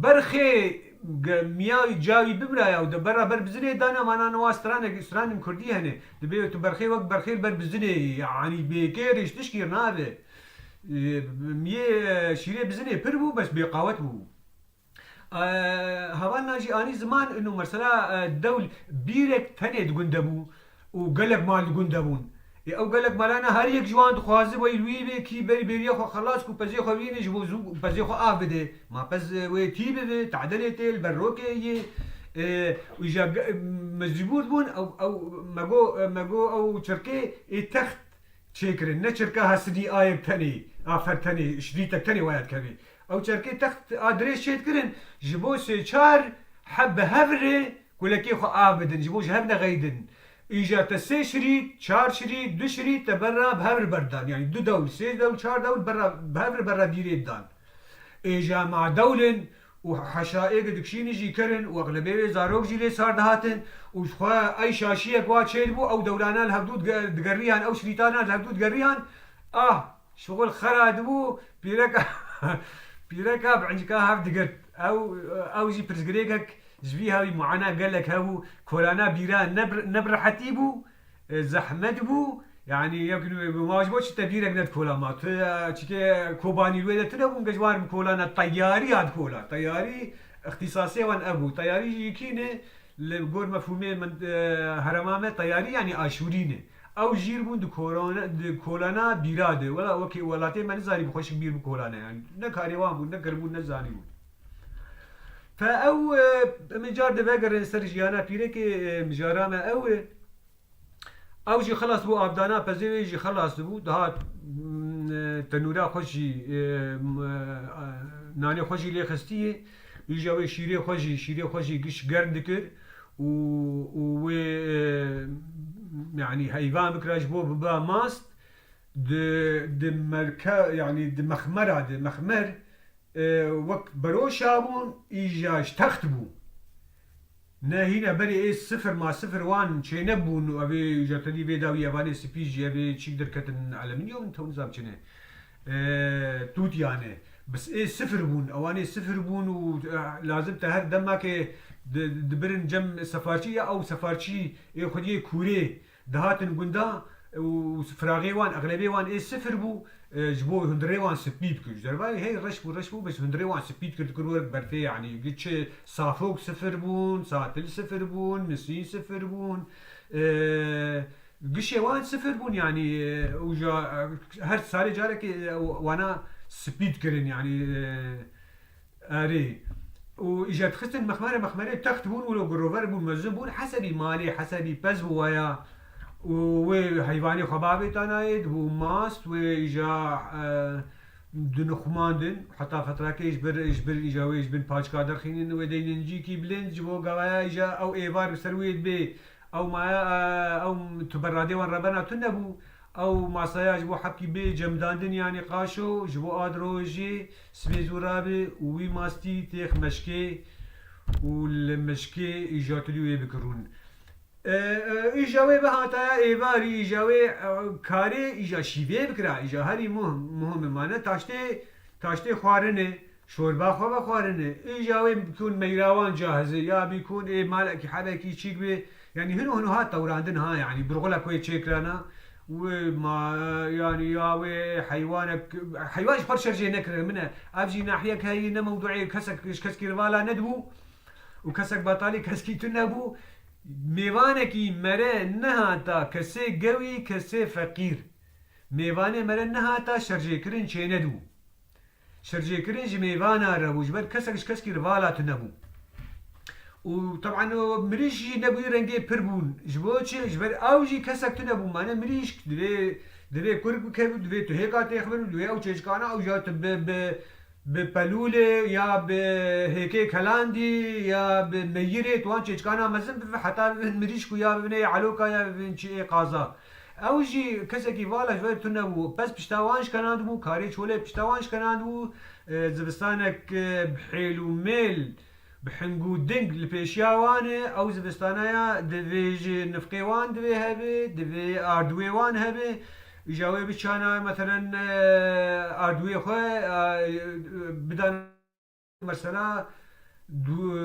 Berxê ge-, miya wî cawî bibiraya û de bera ber bizinê dana, mana niwa stranek, stranin kurdî hene. Dibê tu berxê wek berxê li ber bizinê, yanî bêkêrîş tişkî nabe. Ê, miyê, e, şîrê bizinê pir bû, bes bêqawet bû. E, hevalna jî anî ziman û mesela, e, dewl bîrek tenê di gund de bû û gelek mal di gund de bûn. Ê, ew gelek malana her yek ji wan dixwaze wey li wî bê, kî berî bêriya xwe xelas ku pezê xwe bîne ji bo zû pezê xwe av bide. Ma pez, e, wê tî bibe, tadelê tê, li ber rokê yê. E, û îja ge-, mecbûr bûn, ew, ew, me go, e, me go ew çirkê ê text çêkirin. Ne çirka hesinî a yek tenê, a fer tenê, şirîtek tenê waya dikevê. Ew çerkê text a dirêj çêdikirin, ji bo sê çar heb bi hev re kulekê xwe av bidin, ji bo ji hev nexeydin. Îja te sê şirît, çar şirît, du şirît te berra bi hev re berdan. Yanî du dewl, sê dewl, çar dewl berra, bi hev re berra bîrê didan. Ê, ja ma dewl in û heşa ê ge dikişînin jî ker in û exlebê wê zarok jî lê sar dihatin û ji xwe ey şaşiyek wa çêdibû, ew dewlana li hevdû dige-, digeriyan, ew şirîtana li hevdû digeriyan. Ah, şixul xera dibû, pîreka, pîreka bi encika hev digirt. Ew, ew jî pirsgirêkek ji vî hewî muana gelek hebû, kolana bîra ne bi, ne bi rehetî bû, e, zehmet bû. Yanî, yek, ma ji bo çi te bîrek nedikola ma? Tu, e, çike kobanî wê de tune bûn, ge ji wan bi kolana teyarî ya dikola. Teyarî îxtîsasê wan ev bû. Teyarî jî kî ne? Li gor mefhûmê min, e, herema me teyarî yanî aşûrî ne. Ew jîr bûn di korona, di kolana bîra de. Wela wekî welatê me nizanî bi xweşik bîr bi kolane. Yanî ne karê wan bûn, ne kiribûn, ne zanîbûn. Fe ew, e, em ê car de vegerin ser jiyana pîrekê, e, mijara me ew e. Ew jî xelas bû, avdana pezê wê jî xelas bû. Dihat, mm, e, tenûra xwe jî, e, m-, e, nanê xwe jî lê xistiyê. Îja wê şîrê xwe jî, şîrê xwe jî giş germ dikir û, û wê, e, yanî heyvan bikira ji bo biba mast. Di, di merke-, yanî di mexmera de, mexmer, e, wek beroşa bûn, îja ji text bû. Ne hîne berê ê sifir ma sifir wan çênebûn û evê îja tedî vê dawî evanê spî jî evê çîk derketin alüminyum, tew nizam çi ne. E, tûtiyane. Bes ê sifir bûn, ewanê sifir bûn û, e, lazim te her demake di-, dibirin cem sefarçî ya ew sefarçî ê xwediyê kûrê. Dihatin gunda û firaxê wan, exlebê wan ê sifir bû, e, ji bo hundirê wan spî bikir. Ji dervayê hey reş bû, reş bû, bes hundirê wan spî dikir, dikir wek berfê, yanî gi çi safok sifir bûn, satil sifir bûn, misîn sifir bûn, e, gişê wan sifir bûn, yanî, e, û ja, e, her salê carekê, e, wana spî dikirin, yanî, e, Erê. Û îja dixistin mexmere, mexmerê text bûn, wilo girover bûn, mezin bûn, hesebî malê, hesebî pez bû waya. Û wê heyvanê xwe bavêtanayê, dibû mast, wê îja, e, dinixumandin, heta fetrakê ji bir, ji bir îja wê ji bin paçka derxînin, wê deynin cîkî bilind, ji bo gavaya îja ew êvar bi ser wê dibê. Ew maya, e, ew tu beradê wan rebena tu nebû. Ew masaya ji bo hepkî bê cemdandin, yanî qaşo, ji bo ad rojê sibê zû rabe û wî mastî têx meşkê û li meşkê îja tu dî wê bikirûn. E, e, îja wê bihataya êvarî, îja wê, e, karê, îja şîvê bikira, îja herî muhim, muhim e, mane taştê, taştê xwarinê. Şorba xwe vexwarine. Îja wê bikûn meyrawan cahize, ya bikûn ê malekî hebekî çîk bê. Yanî hino hino hat tewrandin ha, yanî birxulek wê çêkirana. Wê ma, yanî ya wê heywanek, heywan ji xwe şerjê nekirine min e. Ev jî nahiyek heyî ne mewduê kesek ji keskî rivala nedibû û kesek batalî keskî tu nebû. Mêvanekî mere nehata kesê gewî, kesê feqîr. Mêvanê mere nehata şerjêkirin çênedibû. Şerjêkirin ji mêvana re bû, ji ber kesek ji keskî re vala tune bû. Û teb'en o mirîşk jî nebûyî rengê pir bûn. Ji bo çi? Ji ber ew jî kesek tune bû. Mane mirîşk divê, divê kurk bikevin, divê tu hêka têxibin, divê ew çêçikana ew ya tu bi, bi, bi pelûlê ya bi hêkê kelandî ya bi meyirê tu wan çêçikana mezin bibin heta bibin mirîşk û ya bibin ê eloka ya bibin çi ê qaza. Ew jî kesekî vala ji ber tune bû. Pez pişta wan şikenandibû, karê çolê pişta wan şikenandibû. E, zivistanek, e, bi hêl û mêl, bi hing û ding li pêşiya wan e. Ew zivistana ya divê ji nifqê wan divê hebe, divê ardwê wan hebe. Îja wê biçana, meselen, e, ardwê xwe, e, bidan mesela du, e,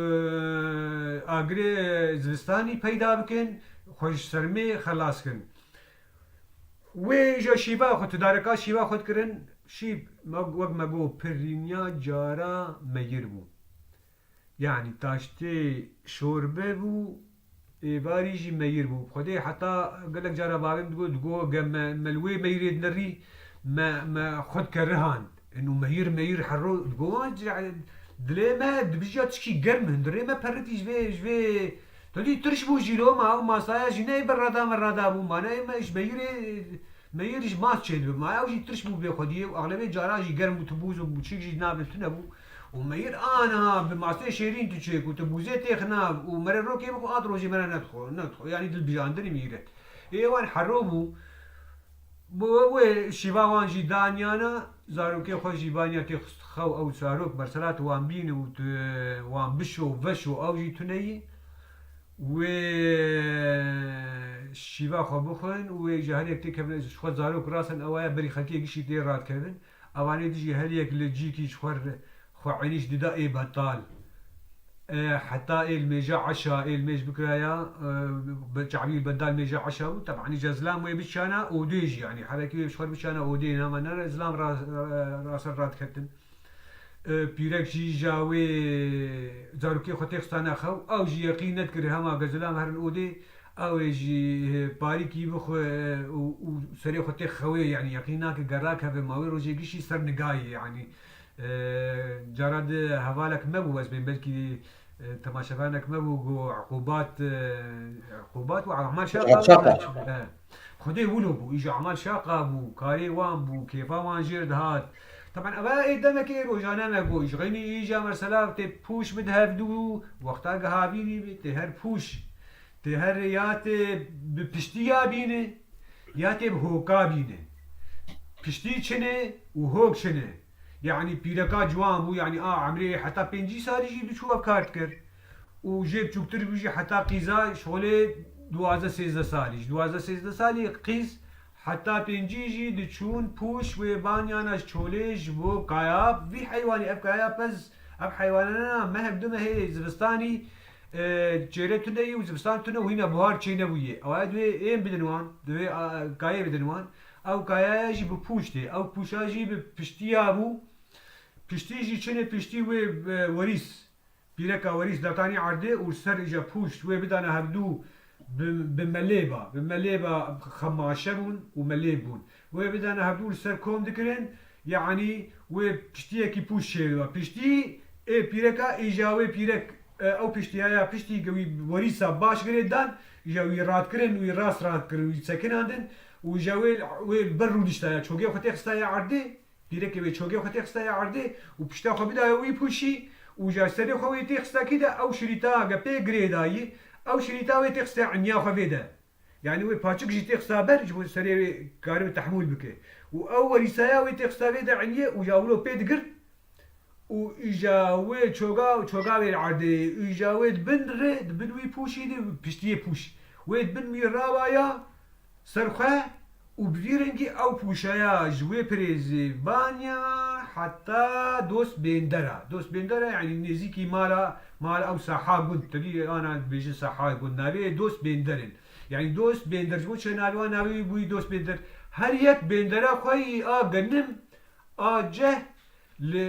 agirê zivistanî peyda bikin, xwe ji sermê xelas kin. Wê îja şîva xwe, tu dareka şîva xwe dikirin, şîv, me, wek me got, pirînya cara meyir bû. Yanî taştê şorbe bû, êvarî jî meyir bû. Xwedê heta gelek cara bavê min digot, digot, ge me, me li wê meyirê dinerî, me, me xwe dike rihan. Eno meyir, meyir hero, digot, dilê me dibijya tişkî germ, hundirê me peritî ji vê, ji vê. Tu dî tirş bû jî lo, ma ew masaya jî neyê berrada merrada bû, ma neyê me ji meyirê, meyir ji mas çêdibe. Ma ew jî tirş bû bê xwediyê û exlebê cara jî germ bû, tu bûz û çîk jî nabin tune bû. Û meyir ana bi masê şêrîn tu çêk û tu bûzê têxinav û mere rokê bixwe at rojê mere nedixwe, nedixwe. Yanî dilbijandinî mîret. Ê wan hero bû. Bo wê şîva wan jî daniyana, zarokê xwe jî baniya tê xist xew ew zarok mesela tu wan bîne û tu wan bişo, veşo ew jî tune yî. Wê şîva xwe bixwin û wê ji her yek têkevin ji xwe zarok rasin ew aya berî xelkê gişî tê radikevin. Evanê dijî her yek li cîkî ji xwe re xwe enîş dida ê betal. E, heta ê li mêja eşa, ê li mêj bikiraya, e, be-, çavî li bendal mêja eşa bû. Teban îca zilam wê biçana odê jî, yanî herekî wê ji xwe re biçana odê, nama nere zilam ra-, ra-, raser radiketin. E, pîrek jî îja wê zarokê xwe têxistana xew, ew jî yeqîn nedikir hema ge zilam herin odê, ew ê jî, e, parîkî bixwe, e, û, û serê xwe têxewê, yanî yeqîn nake ge rakeve ma wê rojê gişî ser nigayê, yanî. E, cara di hevalek me bû, ez bên belkî, e, temaşevanek me bû, got Eqûbat, e, Eqûbat û Emal Şaqa. Emal Şaqa. E, Xwedê wilo bû, îja Emal Şaqa bû, karê wan bû, kêfa wan jêr dihat. Teban eva ê demekê rojane me got, ji xeynî îja mesela tê pûş bide hevdû, wexta gihavînî bê, tê her pûş, tê her ya tê bi piştî ya bîne, ya tê bi hoka bîne. Piştî çine û hok çine. Yanî pîreka ciwan bû, yanî a emrê heta pêncî salî jî diçû ev kar dikir. Û jê biçûktir bû jî heta qîza şolê duwazdeh sêzdeh salî. Ji duwazdeh sêzdeh salî qîz heta pêncî jî diçûn pûş wê banyana ji çolê ji bo kaya vî heywanî, ev kaya pez, ev heywanana mehek du mehê zivistanî, e, çêre tune yî û zivistan tune û hîna buhar çê nebûye. Ew aya divê êm bidin wan, divê, a, kayê bidin wan. Ew kayaya jî bi pûş tê. Ew pûşa jî bi piştiya bû. Piştî jî çinê piştî wê, e, werîs. Pîreka werîs datanî erdê û li ser îja pûşt wê bidana hevdû bi, bi melê ba. Bi melê ba xemaşe bûn û melê bûn. Wê bidana hevdû li ser kom dikirin, yanî wê piştiyekî pûşt çêbiba. Piştî ê pîreka îja wê pîrek, e, ew piştiya ya piştî ke wî werîsa baş girê dan, îja wî radkirin, wî rast radkirin, wî sekinandin û îja wê, wê li ber rûdiştaya, çogê xwe têxistaya erdê. Pîrekê wê çogê xwe têxistaya erdê û pişta xwe bidaya wî pûşî û ji serê xwe wê têxista kî de ew şirîta ge pê girê dayî, ew şirîta wê têxistaya enya xwe vê de. Yanî wê paçik jî têxista ber ji bo serê wê karibe tehmûl bike. Û ew werîsaya wê têxista vê de enyê û ya wilo pê digirt û îja wê çoga, çoga wê li erdê, îja wê di bin re, di bin wî pûşî de piştiyê pûş. Wê di bin wî rawaya, Ser xwe û bi vî rengî ew pûşeya ji wê pirêzê vaniya heta dost bêndera. Dost bêndera, yanî nêzîkî mala, mala ew saha gund, tevî ana dibêjin saha gund, navê dost bênder in. Yanî dost bênder, ji bo çi navê wan navê wî bûyî dost bênder? Her yek bêndera xwe yî a genim, a ceh, li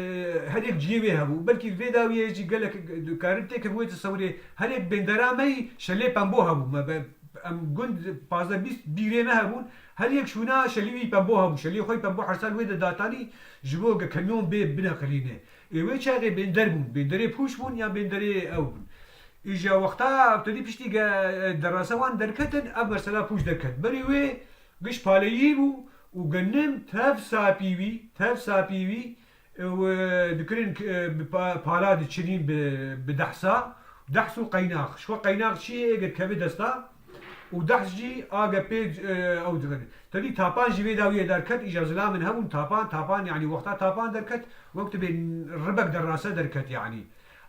her yek cihê wê hebû. Belkî li vê dawiyê jî gelek dikarin têkevin wê tesewirê. Her yek bêndera me yî şelê pembo hebû. Me be, em gund pazdeh bîst bîrê me hebûn. Her yek şûna şelî wî pembo hebû. Şelî xwe yî pembo her sal wê de datanî ji bo ge kamyon bê bineqilîne. Ê wê çaxê bênder bûn. Bênderê pûş bûn ya bênderê ew bûn. Îja wexta tedî piştî ge-, derasa wan derketin, ev mesela pûç derket. Berî wê giş paleyî bû û genim tev sapî wî, tev sapî wî, e, û, e, dikirin, e, bi pa-, pala diçinîn bi, bi dehsa, dehs û qeynax. Ji xwe qeynax çi yê, êgir keve desta û dehs jî a ge pê, e, ew dikirin. Tedî tapan jî vê dawiyê derket, îja zilamin hebûn, tapan, tapan, yanî wexta tapan derket, wek tu bê ribek derasa derket, yanî.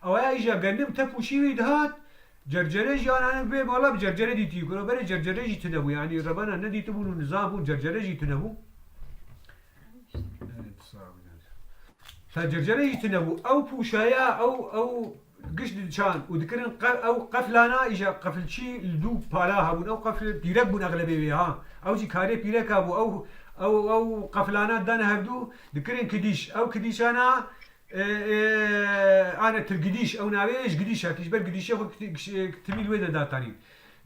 Ew ya îja genim te pûşî wî dihat, cercere jî anane bê mala bi cercere dîtî. Kuro berê cercere jî tune bû, yanî rebena nedîtibûn û nizam bûn, cercere jî tune bû. Te cercere jî tune bû. Ew pûşaya, ew, ew giş diçan û dikirin qe-, ew qeflana, îja qefilçî li dû pala hebûn. Ew qefil pîrek bûn exlebê wê ha. Ew jî karê pîreka bû. Ew, ew, ew qeflana dane hevdû, dikirin kidîş. Ew kidîşana, e, e, ane tir gidîş. Ew navê ji gidîş hatî. Ji ber gidîşê xwe kiti-, giş-, e, timî li wê de datanîn.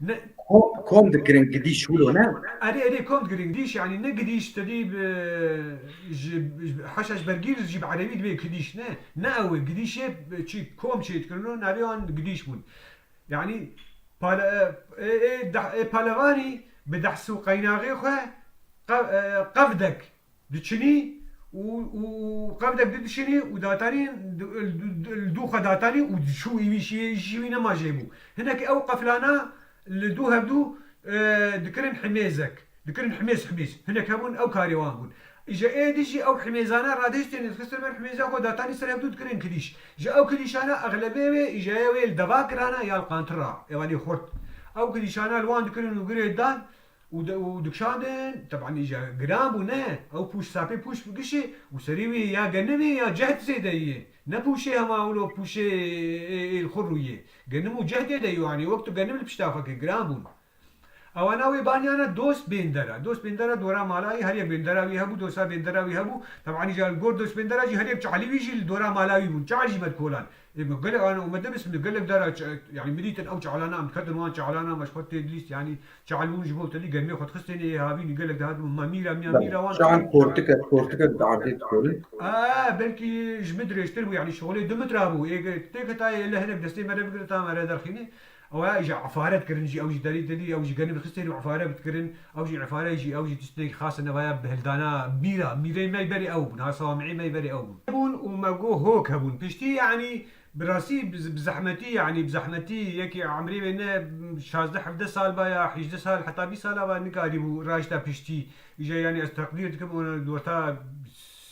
Ne Ko-, kom dikirin gidîş wilo ne? Erê, erê, kom dikirin gidîş, yanî ne gidîş tedî bi, ji, ji, haşa ji bergîr jî bi erebî dibê gidîş, ne? Ne ew e, gidîşê çi kom çê dikirin, navê wan gidîş bûn. Yanî pale-, e, e, e, deh-, e, palevanî bi dehs û qeynaxê xwe qe-, e, qevdek diçinî û, û, û qevdek didişinî û datanî, di, di, di, li dû xwe datanî û diçû, î wî şî-, şî wî nema jê bû. Hinekî ew qeflana li dû hevdû, e, dikirin himêzek. Dikirin himêz, himêz. Hinek hebûn, ew karê wan bûn. Îja ê dî jî ew himêzana radihiştên, dixistin ber himêza xwe datanî ser hevdû dikirin kidîş. Ji ew kidîşana exlebê wê, îja ya wê li deva kirana ya li qantira, êvanî xurt. Ew kidîşana li wan dikirin û girê dan, û de-, û dikşandin, teban îja giran bû, ne? Ew pûş, sapê pûş bi gişê û serê wê ya genimê ya cehd zêde yê. Ne pûşê hema wilo pûşê ê, ê, ê li xwe rûyê. Genim û cehdê de yê, yanî wek tu genim li pişta xwe kir, giran bûn. Ewana wê baniyana dost bêndera. Dost bêndera dora mala wî, her yek bêndera wî hebû, dosta bêndera wî hebû. Teban îja li gor dost bêndera jî her yek çalî wî jî li dora mala wî bûn. Çal jî me dikolan. Ê, me gelek an, û me dibismî gelek dara ç-, yanî me dîtin ew çalana, em diketin wan çalana, me ji xwe tê dilîst, yanî çal bûn ji bo tedî germê xwe dixistin ê havînî gelek dihat bûn, me mîra, mîya, mîra wan. Çal kortikek, kortikek diardê dikorin. Aa, belkî ji min dirêjtir bû, yanî şolê du metra bû. Ê, tê ketayê le hinek destê me re bigire ta me re derxînê. Ew ya îja efaret kirin jî, ew jî derî tedî, ew jî genim dixistin û efaret kirin. Ew jî efare jî, ew jî tiştek xas e, nevaya bi hildana mîra, mîrê me berê ew bûn, ha sawamî me berê ew bûn. Bûn û me got hok hebûn. Piştî, yanî, bi rastî, bi, bi zehmetî, yanî, bi zehmetî, yekî emrê wê ne şazdeh hevdeh sal ba ya, hîjdeh sal, heta bîst sala ba nikarîbû, raşta piştî. Îja, yanî, ez teqdîr dikim, ona di orta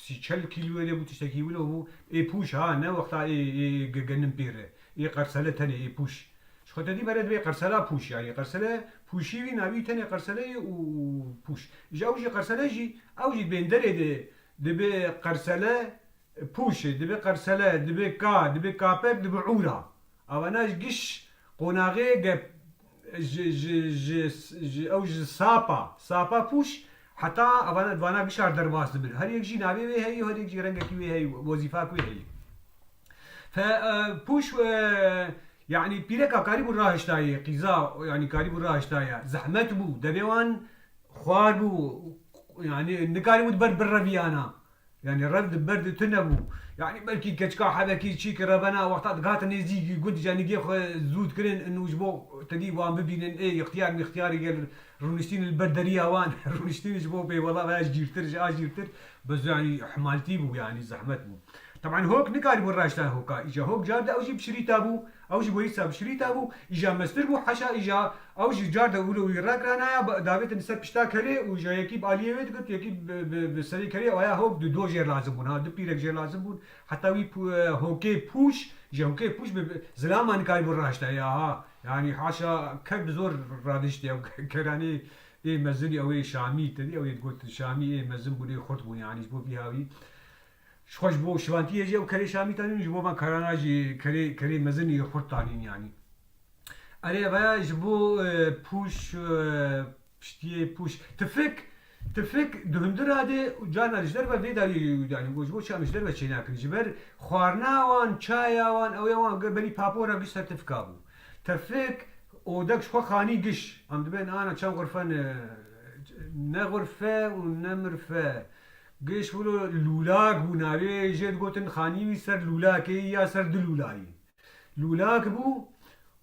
sî çel kîloyê de bû, tiştekî wilo bû. Ê pûş, ha, ne wexta ê, ê ge-, genim pê re. Ê qersele tenê, ê pûş. Ji xwe tedî mere dibê qersela pûş, yanî qersele pûşî wî navî tenê qersele ye û pûş. Ji ew jî qersele jî, ew jî bênderê de dibe qersele pûşê, dibe qersele, dibe ka, dibe kapek, dibe ûra. Avana ji giş qonaxê ge-, ji, ji, ji, ji, ew ji sapa, sapa pûş, heta avana, vana gişar derbas dibin. Her yek jî navê wê heye, her yek jî rengekî wê heye, wezîfak wê heye. Fe, e, pûş, e, yanî pîreka karîbû rahiştayê, qîza, yanî karîbû rahiştaya. Zehmet bû, devê wan xwar bû, yanî nikarîbû di ber bireviyana. Yanî rev di ber di tune bû. Yanî belkî keçika hebekî çî ki revena wexta digihate nêzîkî gund, îja nigê xwe zû dikirin, û ji bo tedî wan bibînin, ê ixtiyar mîxtiyarî gel rûniştîn li ber deriya wan, rûniştîn ji bo pê wela veya ji cîrtir, ji a cîrtir, bi zû yanî ihmaltî bû, yanî zehmet bû. Teban hok nikarîbû raşta hoka. Îja hok car de ew jî bi şirîta bû, ew jî werîsa bi şirîta bû, îja mestir bû, heşa îja ew jî car de wilo wî ragiranaya, ba-, davêtin ser pişta kerê û îja yekî bi aliyê wê dikit, yekî bi, bi, bi serê kerê, aya hok du do jêr lazim bûn, ha, du pîrek jêr lazim bûn. Heta wî pu-, e, hokê pûş, ji hokê pûş bi, bi zilama nikarîbû raşta ya, ha. Yanî haşa ker bi zor radiştê ew keranê ê mezin, ew ê şamî, tedî ew ê digot şamî ê mezin bûn, ê xurt bûn, yanî ji bo vî hawî. Ji xwe ji bo şivantiyê jî ew kerê şamî tanîn, ji bo van karana jî kerê, kerê mezin ê xurt tanîn yanî. Erê, veya ji bo, e, pûş, e, piştiyê pûş. Tifik, tifik di hundira de carna ji derve vê dawî, yanî ji bo çi em ji derve çênakin. Ji ber xwarina wan, çaya wan, ew ya wan ge-, berî papora giş ser tifika bû. Tifik, odek ji xwe xanî giş. Em dibên ana çend xurfe ne, ne xurfe û ne mirfe. Giş wilo lûlak bû, navê jê digotin xanî wî ser lûlakê ya ser du lûlayî. Lûlak bû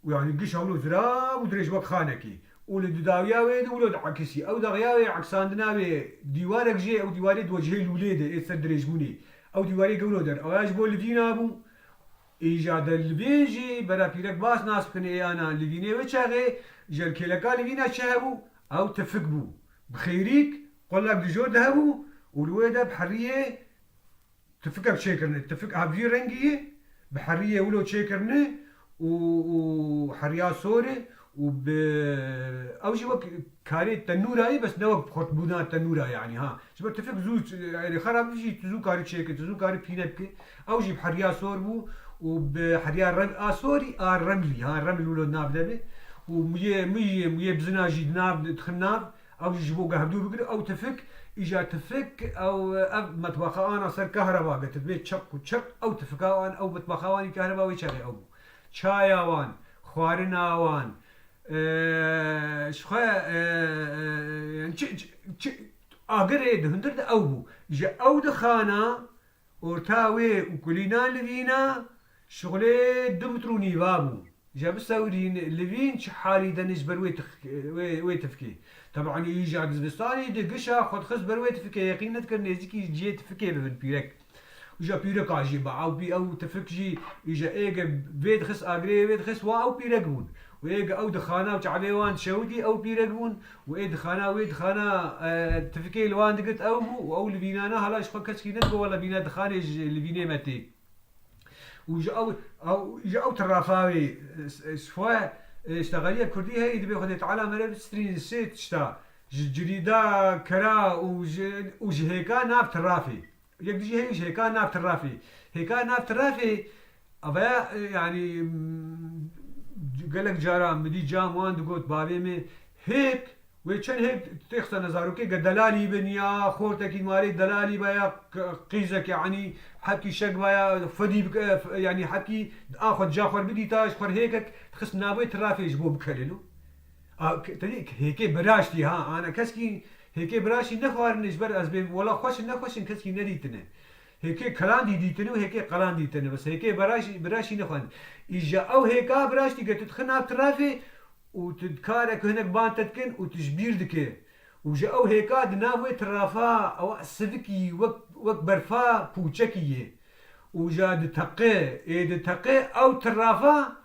û yanî giş hewlo zirab û dirêj wek xanekî. Û li didawiya wê de wilo diekisî. Ew daxya wê eksandina wê dîwarek jê, ew dîwarê di wecihê lûlê de ê ser dirêjbûnê. Ew dîwarê gewlo der. Ew ya ji bo livîna bû. Îja de livîn jî bera pîrek bas nas bikin ê ana livînê wê çaxê ji kêleka livîna çi hebû? Ew tifik bû. Bi xêrîk qulek di jor de hebû û li wê de bi heriyê tifikek çêkirine. Tifik ev vî rengî ye, bi heriyê wilo çêkirine û, û heriya sor e û bi, ew jî wek karê tenûra ye, bes ne wek xurtbûna tenûra yanî ha. Ji ber tifik zû, yanî xerab jî tu zû karî çêkir, tu zû karî pîne bike. Ew jî bi heriya sor bû û bi heriya rem-, a sorî, a remlî, ha, reml wilo nav de be. Û miyê, miyê, miyê bizina jî di nav, dixin nav. Ew jî ji bo hevdû bigire, ew tifik, îja tifik, ew, ev metbaxa ana ser kahreba girt, bê çirq û çirq, ew tifika wan, ew metbaxa wan î kahreba wê çaxê ew bû. Çaya wan, xwarina wan, e, ji xwe, e, e, yani çi, çi, çi, agirê di hundir de ew bû. Ji ew dixana, orta wê û kulîna livîna şixulê du metr û nîva bû. Ja bisewirîn, livîn çi halî de ne ji ber wê tix-, wê, wê tifkê. Teban îja di zivistanê de gişa xwe dixist ber wê tifkê, yeqîn nedikir nêzîkî cihê tifkê bibin pîrek. Û ja pîreka jî ba ew pî-, ew tifik jî îja êge vê dixist, agirê vê dixist, wa ew pîrek bûn. Û êge ew dixana û çavê wan dişewitî, ew pîrek bûn. Û ê dixana, wê dixana, e, tifikê li wan digirt ew bû û ew li vînana hala ji xwe kesekî nedigot, wela vîna dixanê ji li vînê me tê. Û ji ew, ew, ji ew tirafa wê, e, ji xwe, e, ji texeliye kurdî heyî dibê Xwedê Teala me re bistirînin sê tişta. Ji cirîda kera û ji, û ji hêka nav tirafê. Yek dijî heyî ji hêka nav tirafê. Hêka nav tirafê, avaya, e, yanî, m, gelek cara min dî cam wan digot, bavê min hêk, wê çend hêk têxisane zarokê ge delalî bin ya xortekî malê delalî be ya k-, qîzek yanî hebkî şek be ya fedî bike, f-, yanî hebkî a xwe dija xwe bidîta ji xwe hêkek dixist navê tirafê ji bo bikelino. A, k-, te dî hêkê biraştî ha, ana keskî hêkê biraştî nexwarine ji ber ez bêm wela xweş in nexweş in keskî nedîtine. Hêkê kelandî dîtine û hêkê qelandî tine. Bes hêkê biraşî, biraşî nexwend. Îja ew hêka biraştî ge tu dixin nav tirafê û tu karek hinek ban te dikin û tu ji bîr dike. Û ji ew hêka di nav wê tirafa ew sivikî wek, wek berfa pûçekî ye. Û ja diteqe, ê diteqe ew tirafa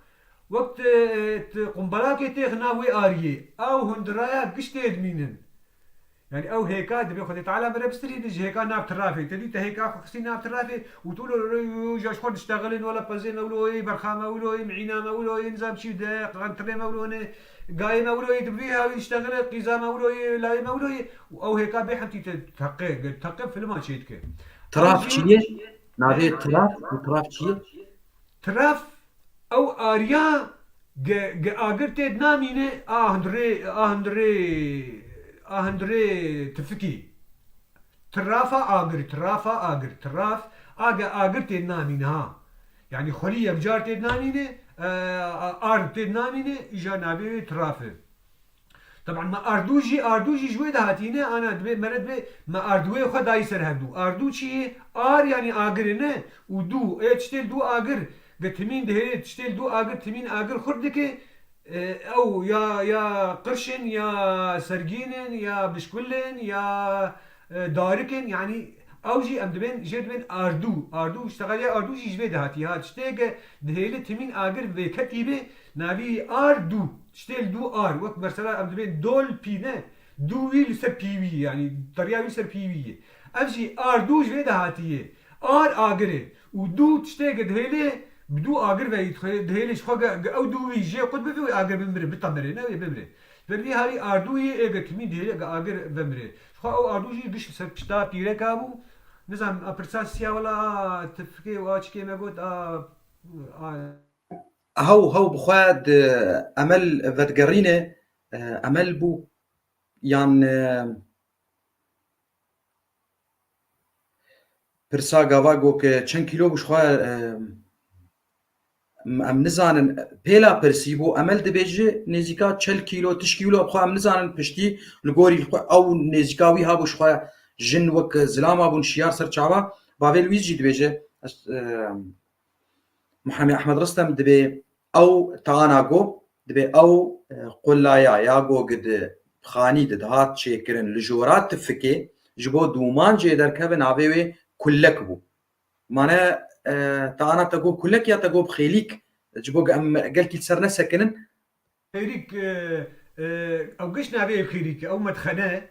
wek ti, ti qumbalakê têx nav wê ariyê. Ew hundiraya giş tê dimînin. Yani ew hêka dibê Xwedê Teala bere bistirî ji hêka nav tirafê. Te dî te hêka xwe xistî nav tirafê û tu lo, lo, lo, ja ji xwe diştexilin, wela pezê me wilo yê, berxa me wilo yê, mîna me wilo yê, nizam çî de, qantirê me wilo ne, gayê me wilo yê, di vî hawî diştexile, qîza me wilo yê, layê me wilo yê û ew hêka bê hemtî te teqe, teqe filma çê dike. Tiraf çi ye? Navê tiraf û tiraf çi ye? Tiraf ew ariya ge, ge agir tê namîne a hundirê, a hundirê, a hundirê tifikî. Tirafa agir, tirafa agir, tiraf a ge agir tê namîne ha. Yani xwelî yekcar tê namîne, e, ard tê namîne, îja navê wê tiraf e. Teban me ardû jî, ardû jî ji wê de hatîne, ana dibê mere dibê me ardûyê xwe dayî ser hevdû. Ardû çi ye? Ar yanî agir e ne û dû. Ê tiştê li dû agir, ge timîn dihêlê tiştê li dû agir, timîn agir xurt dike. E, ew ya, ya qirş in, ya sergîn in, ya bişkul in, ya, e, darik in. Yanî ew jî em dibên, jê dibên ardû. Ardû, ji texeliya ardû jî ji vê de hatî. Ha, tiştê ge dihêlê timîn agir vêketî be, navî ardû. Tiştê li dû ar, wek mesela em dibên dol pî ne, dû wî li ser pî wî, yanî teriya wî ser pî wî ye. Ev jî ardû ji vê de hatiye. Ar agir e. Û dû tiştê ge dihêlê, bi dû agir ve dihêlê ji xwe ge, ge ew dû wî jê qut bibe wê agir bimire, bitemire, ne wê bimire. Ber vî hawî ardû yê ê ge timî dihêlê ge agir vemire. Ji xwe ew ardû jî giş ser pişta pîreka bû. Nizam, a pirsa siya wela a tifikê û a çikê me got, a, a, Hew, hew bi xwe di emel vedigerîne, e, emel bû yan, e, pirsa gava got ke çend kîlo bû ji xwe, e, em, em nizanin pêla pirsî bû, emel dibêje nêzîka çel kîlo, tiş kîlo, bi xwe em nizanin piştî li gorî li xwe ew nêzîka wî hebû ji xwe jin wek zilama bûn şiyar ser çava, bavê li wî jî dibêje, ez, e, Muhammed Ahmed Ristem dibê Ew tana go, dibê ew, e, qulaya ya go gi di xanî di dihat çêkirin li jora tifikê, ji bo dûman jê derkeve navê wê kullek bû. Mane, e, tana te go kullek ya te go bi xêlîk, ji bo em gelkî li ser nesekinin. Xêrîk, e, e, ew giş navê ev xêrîk e, ew medxene.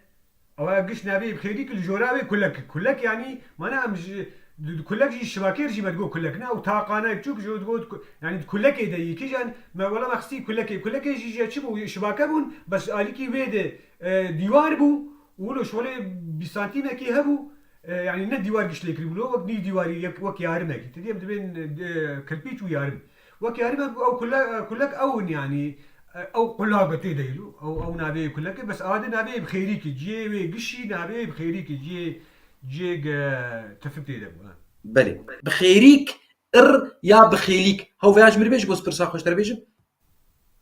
Ew giş navê bi xêrî ki li jora wê kulek. Kulek yanî, mana em ji, di, di kulek jî şivakêr jî me digot kulek. Ne, ew taqana biçûk ji digot ku-, yanî di kulekê de yî. Kîjan me wela me xistî kulekê. Kulekê jî ji çi bû? Şivake bûn, bes alîkî wê de, e, dîwar bû. Û wilo şolê bîst santîmekî hebû. E, yanî ne dîwar giş lê kirî bû. Wilo wek nîv dîwarî, yek, wek yarimekî. Te diyem dibên, e, kirpîç û yarim. Wek yarî me ew kule-, kulek ew in yanî, e, ew qulak e tê de yî. Ew, ew navê kulek e, bes ade navê bi xêrîk e. Cihê wê gişî navê bi xêrîk e. Cihê, cihê ge tifik tê de bû, ha. Belê. Bi xêrîk, ir ya bi xêlîk. Hew veya ji min bêj bo pirsa xweştir bêjim.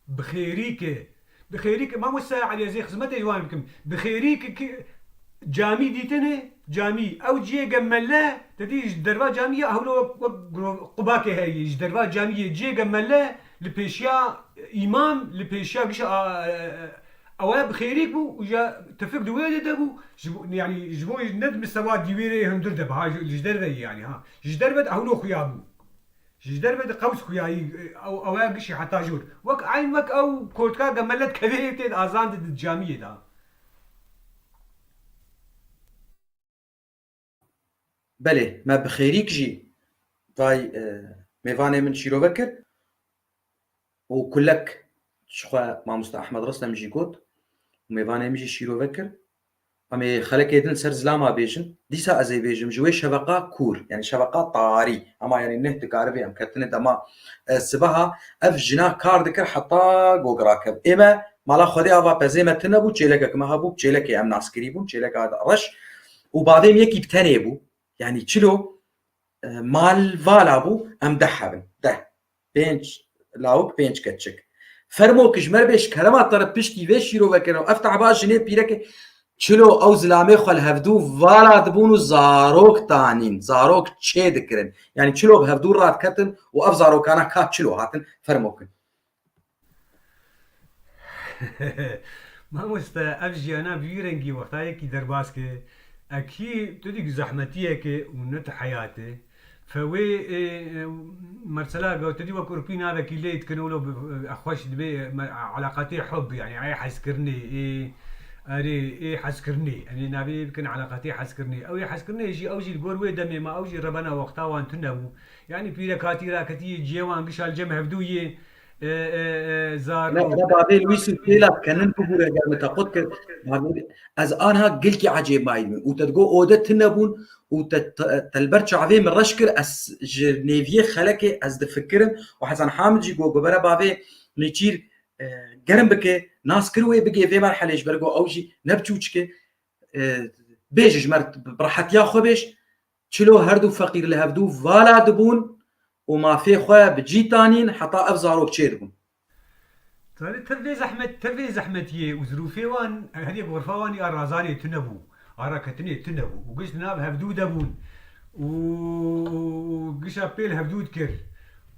Bi xêrîk e. Bi xêrîk, mamoste Elî, ez ê xizmetê ji wan bikim. Bi xêrîk ki camî dîtine, camî. Ew cihê ge mele, te dî ji derva camî ya hewlo wek, wek gro-, qubakê heye. Ji derva camiyê cihê ge mele, li pêşiya îmam, li pêşiya gişa, a, e, e, ew e bi xêrîk bû û ja tifik di wê de de bû. Ji bo, yanî ji bo ne di mistewa dîwêrê hundir de bi, ha, ji, ji derve ye yanî, ha. Ji derve de hewlo xuya bû. Ji derve de qews xuyayî, ew, ew e gişî heta jor. Wek eyn wek ew kotka ge mele dikeve tê de azan de di camiyê de. Belê, me bi xêrîk jî vay, e, mêvanê min şîrove kir û kulek ji xwe mamoste Ehmed Ristem jî got û mêvanê min jî şîrove kir. Em ê xelekê din ser zilama bêjin. Dîsa ez ê bêjim ji wê şeveqa kûr, yanî şeveqa tarî. Ema yanî neh dikaribê em ketine dema, e, sibeha ev jina kar dikir heta gog rakev. Ê me mala Xwedê ava pezê me tune bû, çêlekek me hebû, çêlekê em nas kirî bûn, çêleka reş û bavê min yekî bi tenê bû. Yanî çilo, e, mal vala bû, em deh hebin. Deh. Pênc lawik, pênc keçik. Fermo ki ji me re bê ji kerema te re piştî vê şîrove kirin û ev tehba jinê pîrekê çilo ew zilamê xwe li hevdû vala dibûn û zarok tanîn, zarok çê dikirin. Yanî çilo bi hevdû radiketin û ev zarokana ka çilo hatin fermo kin. Mamoste, ev jiyana bi wî rengî wexta yekî derbas ke, ekî tu dî zehmetiyeke û ne tu heyat e. Fe wê, e, e, mersela ge tu dî wek Urpî navekî lê dikin, wilo bi, e, xweş dibê, e, me, eleqatê hub, yanî ê hezkirinê, ê, erê, ê hezkirinê. Em ê navê bikin eleqatê hezkirinê. Ew ê hezkirinê jî, ew jî li gor wê demê me, ew jî rebena wexta wan tune bû. Yanî pîrek hatî raketî, cihê wan gişa li cem hevdû yê. E, e, e, zar Ne, û ne bavê Lwîs û Têla kenin bibûre, eger min te qut kir, bavê, ez anha gilkî ecêb mayî min. Û te digo ode tune bûn û te, te, te li ber çavê min reş kir, ez ji nêviyê xelekê ez difikirim û Hesen Hamid jî got, gobere bavê Nêçîr, e, germ bike, nas kir wê bigê vê merhelê ji ber go ew jî ne biçûçik e. E, bêje ji me re bi rehetiya xwe bêj, çilo her du feqîr li hevdû vala dibûn û mafê xwe bi cî tanîn heta ev zarok çêdibûn. Tanî tev vê zehmet, tev vê zehmetiyê û zirûfê wan, her yek xurfa wan ya razanê tune bû, a raketinê tune bû û giş di nav hevdû de bûn û gişa pêl hevdû dikir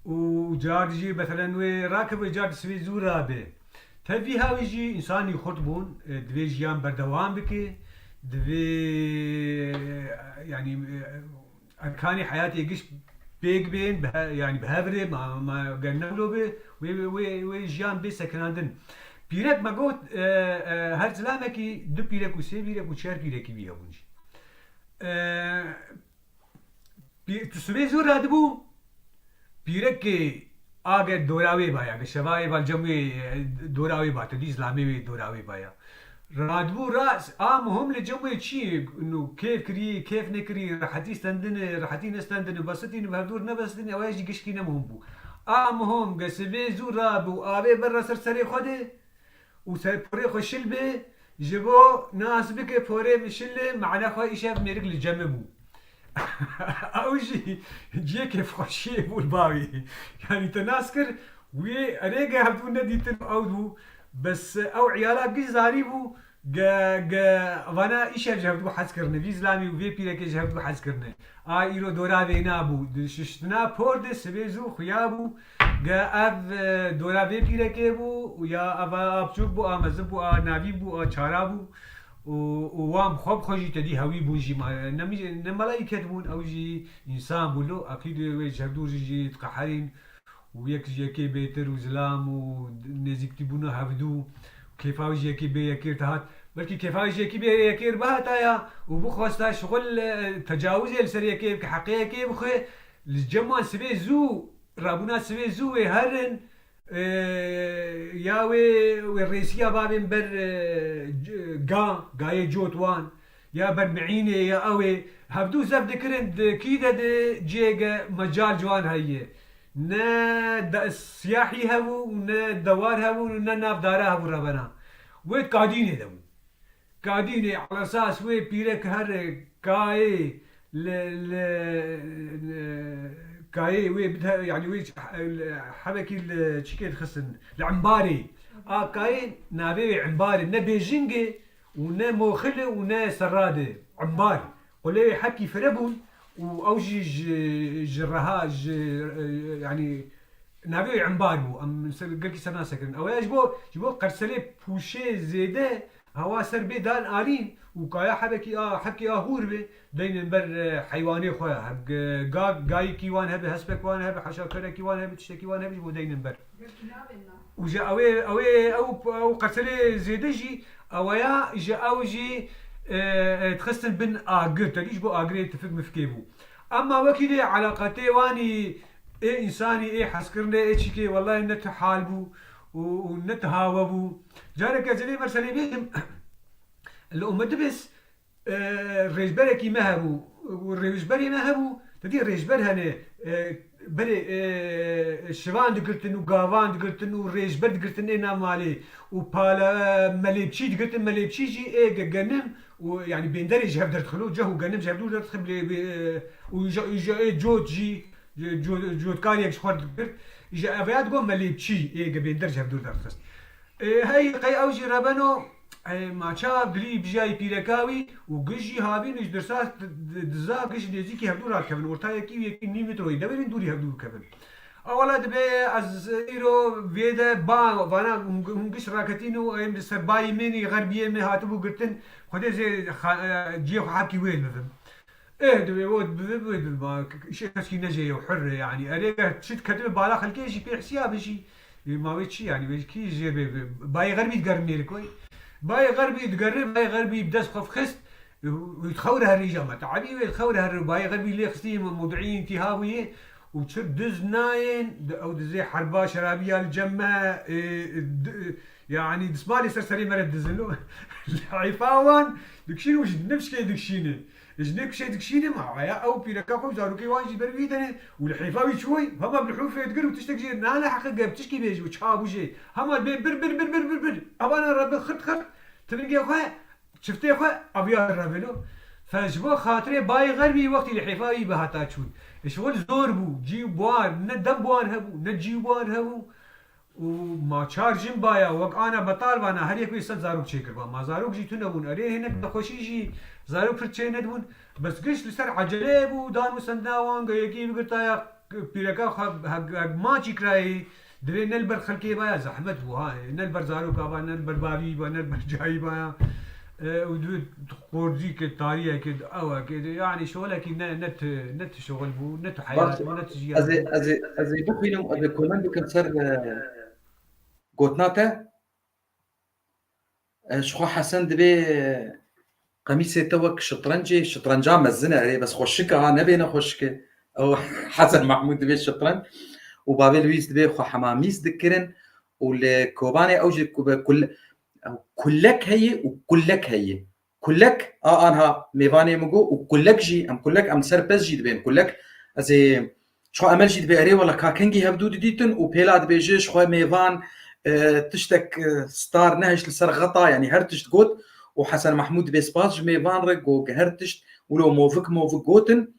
û car jî meselen wê rakeve, car di sivê zû rabe. Tev vî hawî jî însanî xurt bûn, e, divê jiyan berdewam bike, divê, e, yanî, e, erkanê heyatê giş pêk bên, bi he-, yanî bi hev re, ma, ma ger ne wilo be, wê, wê, wê, wê jiyan bê sekinandin. Pîrek me got, e, e, her zilamekî du pîrek û sê pîrek û çar pîrekî wî hebûn jî. E, Pî-, tu sibê zû radibû, pîrekê a ge dora wê ba ya, ge şeva wê ba, cem wê, e, dora wê ba, tu dî zilamê wê dora wê ba ya. Radibû ra, a muhim li cem wê çi, nu kêf kirî, kêf nekirî, rehetî stendine, rehetî nestendine, besitîne, bi hevdûr nebesitîne, ew jî gişkî ne muhim bû. A muhim, ge sibê zû rabû, avê ber re ser serê xwe de, û ser porê xwe şil bê, ji bo nas bike porê min şil e, mane xwe îşev mêrik li cem min bû. Ew jî cihê kêfxweşiyê bû li ba wî. Yanî te nas kir, wê erê ge hevdû nedîtin ew bû. Bes ew îyala giş zarî bû, Ge, ge, vana îşev ji hevdû hez kirine, vî zilamî û vê pîrekê ji hevdû hez kirine. A îro dora vê nabû. Di şiştina por de sibê zû xuya bû. Ge ev, e, dora vê pîrekê bû û ya ev a biçûk bû, a mezin bû, a navîn bû, a çara bû. Û, û wan bi xwe bi xwe jî tedî hewî bûn jî ma-, ne mi-, ne melayîket bûn, ew jî însan bû lo. Eqîdê wê ji hevdû jî diqeherîn. û yek ji yekê bêtir û zilam û nêzîktîbûna hevdû, kêfa wî ji yekê bê yekê dihat. Belkî kêfa wî ji yekê bê yekê bihata ya û bixwesta şixul, e, tecawizê li ser yekê bike, heqê yekê bixwe, li cem wan sibê zû, rabûna sibê zû wê herin, e, ya wê, wê rêsiya bavên ber, e, c-, ga, gayê cot wan, ya ber miînê ya ew ê, hevdû zef dikirin, di kî de di cihê ge mecal ji wan heye. Ne de-, siyahî hebû û ne dewar hebû û ne nav dara hebû rebena. Wê kadînê de bû. Kadînê, alesas wê pîrek here kayê li, li, li, kayê wê bide, yanî wê hebekî li çikê dixistin, li embarê. A kayê navê wê embarê, ne bêjingê û ne moxil e û ne serrad e. Embar. Qulê wê hepkî fire bûn û ew jî ji, ji reha, ji, e, yanî navê wê embar bû. Em ser, gelkî ser nasekirin. Ew ya ji bo, ji bo qerselê pûşê zêde hewa ser bê dan alîn û kaya hebekî a, hepkî a hûr be, deynin ber, e, heywanê xwe. Heb, ga, gayikî wan hebe, hespek wan hebe, heşakerekî wan hebe, tiştekî wan hebe ji bo deynin ber. Û ji ew ê, ew ê, ew, ew qerselê zêde jî, ew ya ji ew jî, e, e, dixistin bin agir, tedî ji bo agirê tifik mifikê bû. Ema wekî lê eleqetê wanî ê însanî, ê hezkirinê, ê çîkê, wellahî ne tu hal bû û, û ne tu hawe bû. Careke ez ê vê meselê bêjim, li Umedibis, e, rêjberekî me hebû. Û rêjberê me hebû, te dî rêjber hene, e, berê, e, şivan digirtin û gavan digirtin û rêjber digirtin ê nav malê û pala, e, melêpçî digirtin, melêpçî jî ê ge-, genim û, yanî bênderê ji hev derdixin û ceh û genim ji hev dûr derdixin, bilê, e, û ji, ji ê cot jî, ji, co-, cotkariyek ji xwe digirt. Ji ev ya digot melêpçî ê ge bênder ji hev dûr derdixist. Ê, hey, qey ew jî rebeno, ê, maça gilî bijayî pîreka wî û giş jî havîn û ji dirsa di-, di-, diza giş nêzîkî hevdû radikevin. Orta yekî û yekî nîv metroyî deverên dûrî hevdû bikevin. A wela dibe ez îro vê de ba, vana hûn, hûn giş raketîn û em li ser bayî mênî xerbiyê me hatibû girtin. Xwedê zê xa-, e, ciyê xwe hepkî wê bivim. Ê, divê wot bibe, bibe, bibe, ma k-, k-, îşê keskî necê yew hurre, yanî. Erê, ge çi diketibe bala xelkê jî pê hisiya bijî. Ê, ma wê çi, yanî, wê kî jê bê, bê, bayê xerbî digerin mêrik wê. Bayê xerbî digerin, bayê xerbî bi dest xwe xist. Ê, wê xewre herî jama, teabî wê xewre herî, bayê xerbî lê xistî, mewduî întîha bûyê. Û çi diz nayên, di, ew dizê herba şerabiya li cem me, ê, di, yanî, dismalê ser serê me re dizin. Li heyfa wan, dikişîn û ji nifşkê dikişînin. Ji nê kuşê dikişîne ma aya ew pîreka xwe û zarokê wan jî ber wî dene û li hêfa wî çûyî, hema bi lihûfê digir û tiştek jê nale heqe ge bi tişkî bêjî û çawa bû jê. Hema bê bir, bir, bir, bir, bir, bir. Evana re bi xirt, xirt. Tivingê xwe, çiftê xwe, eviya re vêlo. Fe ji bo xatirê bayê xerbî wextî li hêfa wî bi hata çûn. E şixul zor bû. Cî û buar, ne dem buar hebû, ne cî û buar hebû. Û ma çar jin baya, wek ana betal bana, her yek wê sed zarok çêkirba. Ma zarok jî tune bûn. Erê hinek nexweşî jî zarok pir çê nedibûn. Bes giş li ser eceleyê bû, dan û sendina wan ge yekî bigirtaya pîreka xwe heg, heg maçî kirayê, divê ne li ber xelkê baya, zehmet bû ha. Ne li ber zaroka ba, ne li ber bavî ba, ne li ber cayî baya. E, û divê Xorcî ke tariyeke, ew ke, yanî şolekî ne, ne tu, ne tu şol bû, ne tu heyat bû, ne tu jiyan bû. Ez ê, ez ê, ez ê bixwînim, ez ê komen bikim ser, e, gotina te. E, ji xwe Hesen dibê, e, qemîsê te wek şitrencê, şitrenca mezin e, erê, bes xweşik e, ha, nebêne xweşik e. Ew Hesen Mahmûd dibê şitrenc û bavê Lewîs dibê xwe hemamîs dikirin û li Kobanê ew jî ku-, kul-, ew kulek heye û kulek heye. Kulek, a anha mêvanê min got, û kulek jî, em kulek, em ser pez jî dibên kulek. Ez ê, çixwe Emel jî dibê, erê wela ka kengî hevdû didîtin û pêla dibêje, ji xwe mêvan, e, tiştek, e, star nehişt li ser xeta, yanî her tişt got û Hesen Mahmûd dibê spas ji mêvan re, got, her tişt wilo movik movik gotin.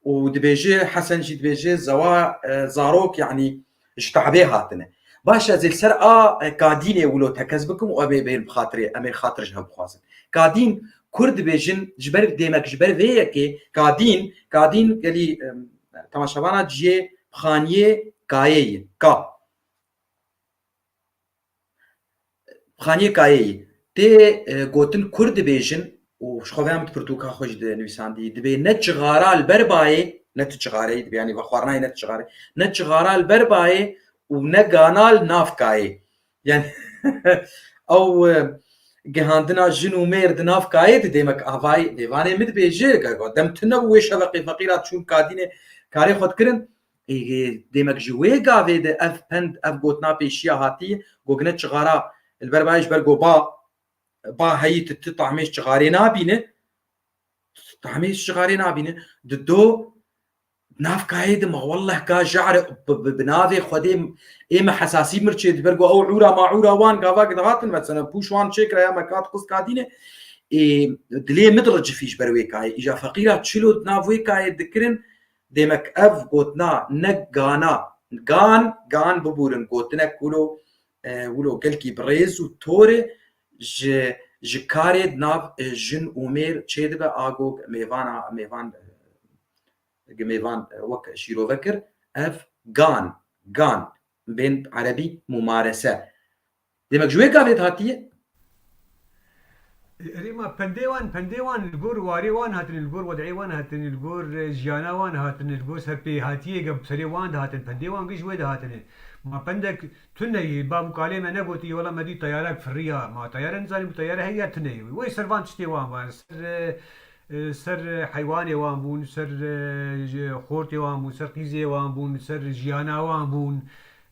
û dibêje, Hesen jî dibêje, zewa, e, zarok, yanî ji te'bê hatine. Baş e, ez ê li ser a, e, Kadînê wilo tekez bikim û em ê bên bi xatirê, em ê xatir ji hev bixwazin. Kadîn, Kurd dibêjin, ji ber demek, ji ber vê yekê, Kadîn, Kadîn gelî, em, temaşevana cihê xaniyê kayê ye. Ka. Xaniyê kayê ye. Tê, e, gotin Kurd dibêjin û ji xwe ve em di pirtûka xwe jî de nivîsandî, dibê ne çixara li ber bayê, ne tu çixareyî, dibê yanî vexwarinayê ne tu çixarê, ne çixara li ber bayê û ne gana li nav kayê. Yani ew, e, gihandina jin û mêr di nav kayê de demek avayî mêvanê min dibêje, ge-, ge-, dem tune bû wê şeveqê feqîra çûn Kadînê karê xwe dikirin. Ê, demek ji wê gavê de ev pend, ev gotina pêşiya hatiye, go gine çixara li ber bayê ji ber go ba, ba heyî tu, tu tahmê çixarê nabîne, tahmê çixarê nabîne, di do nav kayê de ma welleh ka jar bi, bi, bi navê Xwedê ê me hesasî mir çê diber, go ew ûra ma ûra wan gava dihatin, mesela pûş wan çêkira ya me kat qist Kadînê, ê, dilê min dilicifî ji ber wê kayê. Îja feqîra çilo di nav wê kayê dikirin, demek ev gotina ne gana, gan, gan bibûrin, gotinek wilo, e, wilo gelkî bi rêz û tor e, ji, ji karê di nav, e, jin û mêr çêdibe, a go mêvana, mêvan, e, gi mêvan, e, wek şîrove kir, ev gan, gan, bên erebî mumarese. Demek ji wê gavê hatiye. Erê ma pendê wan, pendê wan li gor warê wan hatine, li gor wed'ê wan hatine, li gor, e, jiyana wan hatine, li gor serpêhatiyê ge serê wan dihatin, pendê wan giş wê dihatine. Ma pendek tune yê, bav û kalê me negotî, wela me dî teyarek firiya. Ma teyare nizanî bi teyare heye ya tune yê. Wê ser van tiştê wan var. Ser, e, e, ser heywanê wan bûn, ser, e, ji xortê wan bûn, ser qîzê wan bûn, ser jiyana wan bûn.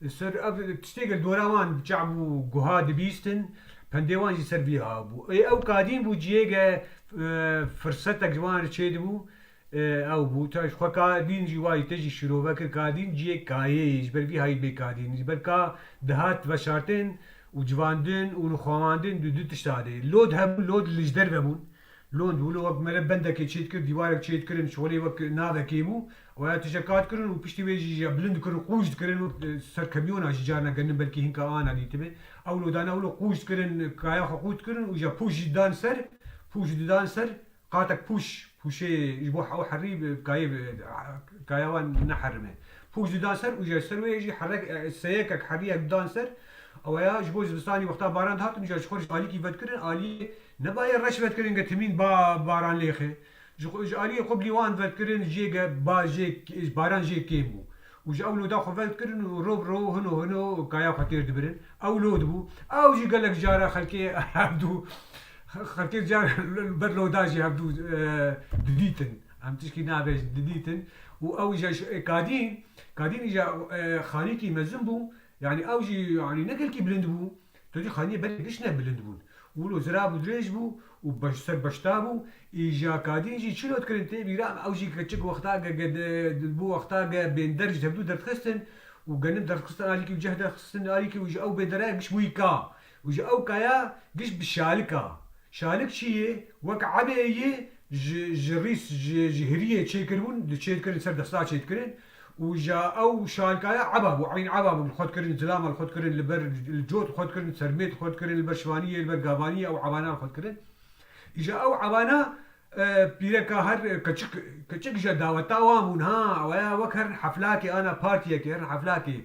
Ser ev tiştê gel dora wan çav bû guha dibîstin, pendê wan jî ser vî ha bû. Ê, ew kadîn bû ciyê ge, e, firsetek ji wan re çêdibû, e, ew bû. Ta ji xwe kadîn jî wayî te jî şirove kir, kadîn ciyê kayê ye, ji ber vî hayî bê kadîn. Ji ber ka dihat veşartin û civandin û nixwewandin du, du tişta de. Lod hebû, lod li ji derve bûn. Lond bû, wek mere bendekê çêdikir, dîwarek çêdikirin, şolê wek navekê bû. Waya tije kat kirin û piştî wê jî ya bilind dikirin, qûj dikirin, wek, e, ser kamyona jî carna genim belkî hinka ana dîtibe. Ew lo dane, ew lo qûj dikirin, kaya xwe qût dikirin û ja pûş jî dan ser, pûş didan ser, qatek pûş, pûşê ji bo ew herî bi kayê bi, kaya wan neherime. Pûş didan ser û ja ser wê jî herek, e, seyekek heriyek didan ser. Ew ya ji bo zivistanî wexta baran dihatin, ja ji xwe alîkî vedikirin, alî nebayê reş vedikirin, ge timîn ba baran lêxe. Ji xwe, ji aliyê xwe bilî wan vedikirin, jê ge ba jê, baran jê kêm bû. Û ji ew loda xwe vedikirin û ro bi ro hino hino kaya xwe têr dibirin. Ew lod bû. Ew jî gelek cara xelkê hevdû, xelkê car ber loda jî hevdû, e, didîtin. Em tişkî nabêjin, didîtin. Û ew jî, e, kadîn, kadîn jî, e, xanîkî mezin bû. Yani ew jî, yani ne gelkî bilind bû. Tu jî xaniyê berê giş ne bilind bûn. Wilo zira bû dirêj bû û beş, ser beşta bû. Îja kadîn jî çilo dikirin tê bîra, ew jî keçik wexta ge, ge de, de, bû wexta ge bênder ji hevdû derdixistin û genim derdixistin alîkî û ceh derdixistin alîkî û ji ew bêndera giş bûyî ka. Û ji ew kaya giş bi şalika. Şalik çi yê? Wek ebê yê ji, ji rîs, ji, ji hiriyê çêkiribûn, di çêdikirin, ser desta çêdikirin. Û ja ew şalkaya eba bû, eyn eba bû, li xwe dikirin, zilama li xwe dikirin, li ber, li cot li xwe dikirin, sermêt li xwe dikirin, li ber şivaniyê, li ber gavaniyê ew ebana li xwe dikirin. Îja ew ebana, e, pîreka her, e, keçik, keçik ja daweta wan bûn, ha, ew ya wek herin heflakê, ana partiyekê, herin heflakê.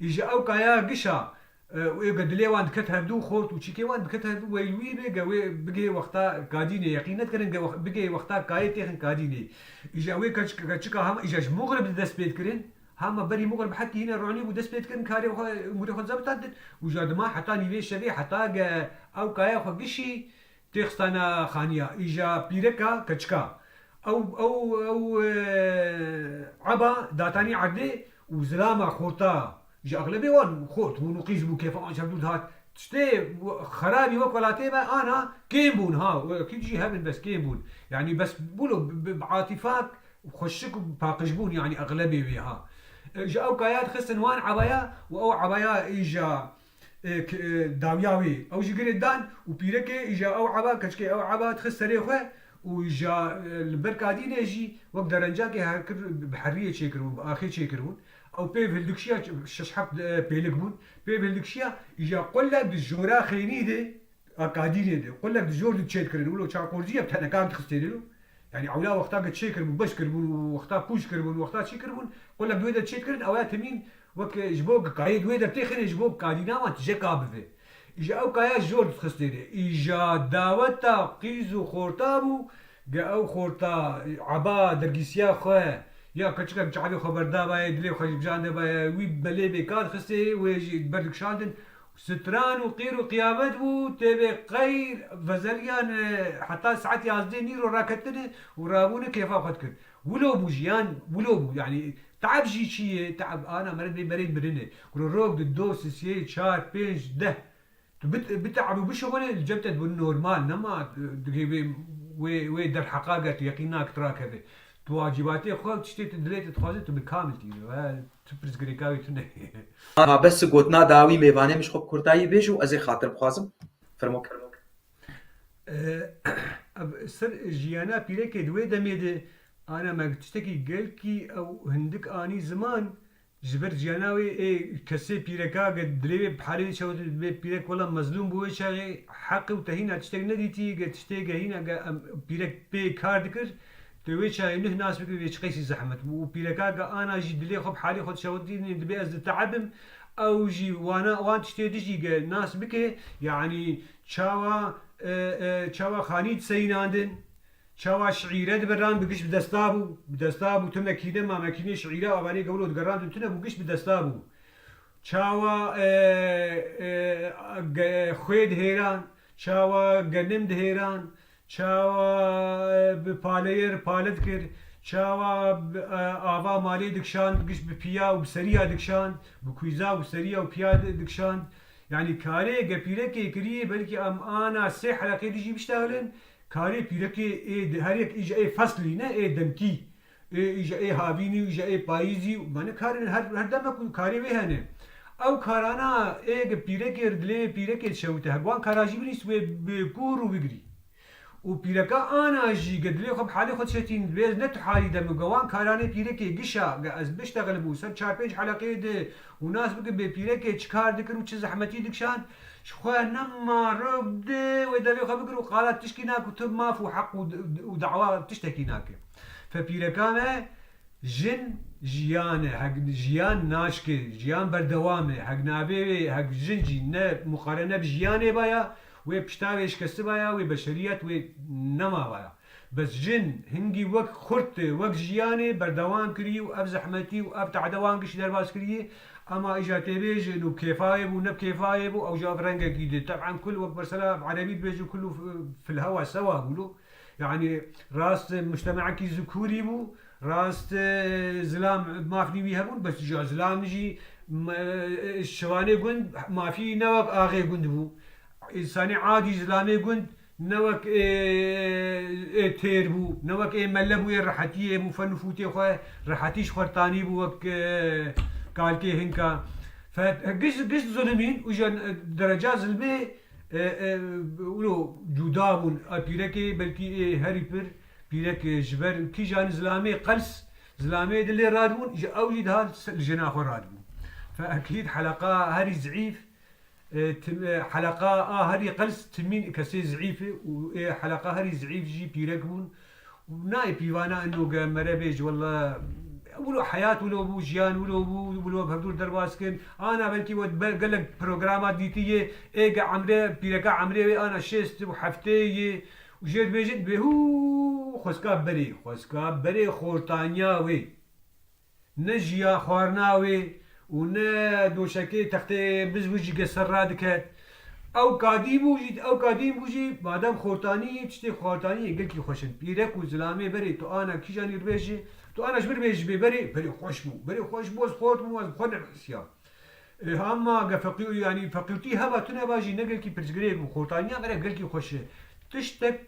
Îja ew kaya gişa, e, û ê ge dilê wan diket hevdû, xort û çîkê wan diket hevdû, wey wî bê ge wê bigihê wexta kadînê, yeqîn nedikirin ge wex-, bigihê wexta kayê têxin kadînê. Îja wê keç-, keçika hema îja ji muxrib di dest pê dikirin. Hema berî muxrib hekî hîne ronî bû dest pê dikirin, karê xwe, umurê xwe zebtan din. Û ja dima heta nîvê şevê, heta ge ew kaya xwe gişî têxistana xaniya. Îja pîreka keçika. Ew, ew, ew, e, eba datanî erdê û zilama xorta ji exlebê wan xort bûn û qîz bû, kêfa wan ji hevdû dihat. Tiştê xerabî wek welatê me ana kêm bûn ha. Wekî jî hebin bes kêm bûn. Yanî bes bûlo bi, bi, bi atifak xweşik û paqij bûn, yanî exlebê wê ha. E, ji ew kaya dixistin wan ebaya û ew ebaya îja e, k-, e, dawiya wê. Ew jî girê dan û pîrekê îja ew eba, keçikê ew eba dixist serê xwe û îja, e, li ber kadînê jî wek derencakê her kir, bi heriyê çêkiribûn, bi axê çêkiribûn. Ew pêv hildikşiya, şeş heft, e, pêlik bûn. Pêv hildikşiya, îja qulek di jora xênî de, a kadînê de, qulek di jor de çêdikirin. Wilo çaxorzî ye, bi tenekan dixistê de lo. Yani ewla wexta ke çê kiribûn, beş kiribûn, wexta pûç kiribûn, wexta çi kiribûn, qulek di wê de çêdikirin, ew ya temîn wek ji bo kayê di wê de têxîne, ji bo kadîna wan tijeka bibe. Îja ew kaya jor dixistê de. Îja daweta qîz û xorta bû, ge ew xorta eba dergîsiya xwe, ya keçikek çavê xwe berdabaye, dilê xwe ji bijan debaye, wî belê bê ka dixistê, wê jî ber dikişandin. Stran û qîr û qiyamet bû, tê bê qeyr vezeriyan, e, heta saet yazdeh nîro raketine û rabûne kêfa xwe dikin. Wilo bû jiyan, wilo bû. Yani te'eb jî çi ye? Te'eb ana meriv bê berê mirine. Kuro rok di do, sisiyê, çar, pênc, deh. Tu bit-, bite'ebî bişuxulî, li cem te dibû normal, nema, e, digê wê, wê, wê derheqa ge tu yeqîn nake tu rakeve. Tu wacîbatê xwe, tiştê tu dilê te dixwaze, tu bi kamil tîne. He, tu pirsgirêka wê tune. Ha, bes gotina dawî mêvanê min ji xwe bi kurdayî bêj û ez ê xatir bixwazim. Fermo. E, ev ser jiyana pîrekê di wê demê de, ana me tiştekî gelkî ew hindik anî ziman, ji ber jiyana wê ê kesê pîreka ge dilê wê bi halê wê çewt, bê pîrek wela mezlûm bû wê çaxê heq û te hîna tiştek nedîtî, ge tiştê ge hîna ge em pîrek pê kar dikir, tu wê çaxê nuh nas bikî wê çi qeysî zehmet bû. Û pîreka ge ana jî dilê xwe bi halê xwe dişewitî, dibê ez dite'ebim, ew jî wana, wan tiştê dijî ge nas bike, yanî çawa, e, e, çawa xanî diseyînandin, çawa şiîre dibiran, bi giş bi desta bû, bi desta bû, tu mekîne ma mekînê şiîre avanê gewro digerandin tune bû, giş bi desta bû. Çawa, e, e, ge-, xwê dihêran, çawa genim dihêran, çawa, e, bi paleyê re pale dikir, çawa bi, e, ava malê dikişand, giş bi piya û bi seriya dikişand, bi kûyza û seriya û piya di-, dikişand. Yani karê ge pîrekê kirî, belkî em ana sê heleqê dijî biştexilin, karê pîrekê ê di-, her yek îja ê feslî ne, ê demkî. Ê îja ê havînî, îja ê payîzî, mane karên her, her demek û karê wê hene. Ew karana ê ge pîrekê re dilê pîrekê dişewite, hegwan kara jî binîs wê bi kûr û bigirî. Û pîreka ana jî ge dilê xwe bi halê xwe dişetîn, dibê ez ne tu halî de min, ge wan karanê pîrekê gişa, ge ez biştexilibû ser çar pênc heleqeyê de û nas bikin bê pîrekê çi kar dikir û çi zehmetî dikişand, ji xwe nema rok de wê devê xwe bigir û qala tişkî nak û tu maf û heq û, û dawa tiştekî nake. Fe pîreka me, jin jiyan e, hek jiyan naşke, jiyan berdewam e, hek nabê wê, hek jin jî ne muqarene bi jiyanê baya, wê pişta wê şikesti baya, wê beşeriyet wê nema baya. Bes jin hingî wek xurt, wek jiyanê berdewam kirî û ev zehmetî û ev te'de wan giş derbas kirî. Ema îja tê bêjin û kêfa wê bû, ne bi kêfa wê bû, ew ji ev rengekî di. Teb'en kul wek mesela bi erebî dibêjin kul û f-, fil hewa sewa bû lo. Yani rast mujteme'ekî zikûrî bû, rast, e, zilam mafî wî hebûn, bes îja zilam jî, m-, e, şivanê gund mafî ne wek axê gund bû. Însanê adî zilamê gund ne wek ê, ê têr bû, ne wek ê mele bû, ê rehetiyê bû, fe nifûtê xwe rehetî ji xwe tanî bû wek, e, kalkê hinka. Fe giş, giş zulmîn û ji dereca zilmê, e, e, wilo cuda bûn. A pîrekê belkî ê herî pir pîrek, e, ji ber kîjan zilamê qels, zilamê dilê radibûn, ji ew jî daha li jina xwe radibû. Fe ekîd heleqa herî zîf, E, tim-, e, heleqa a herî qels timîn kesê zîf e û ê heleqa herî zîf jî pîrek bûn. Û nayê pîvana ino ge mere bêj, wela wilo heyat wilo bû, jiyan wilo bû, wilo bi hevdûr derbas kin. Ana belkî we be-, gelek programa dîtî yê, ê ge emrê, pîreka emrê wê ana şêst û heftê yê. Û jê dibêjin bê hû xwezka berê, xwezka berê xortaniya wê. Ne jiya xwarina wê û ne doşekê textê biz wî jî ge ser radiket. Ew kadî bû jî, ew kadîn bû jî, madem xortanî yê, tiştê xortanî yê gelkî xweş in. Pîrek û zilamê berê tu ana kîjanî ribêjî, tu ana ji min ribêjî bê berê, berê xweş bû. Berê xweş bû, ez xort bûm, ez bi xwe nebihisiya. E, hema ge feqî-, yanî feqîrtî heba tune ba jî ne gelkî pirsgirêk bû. Xortaniya berê gelkî xweş e. Tiştek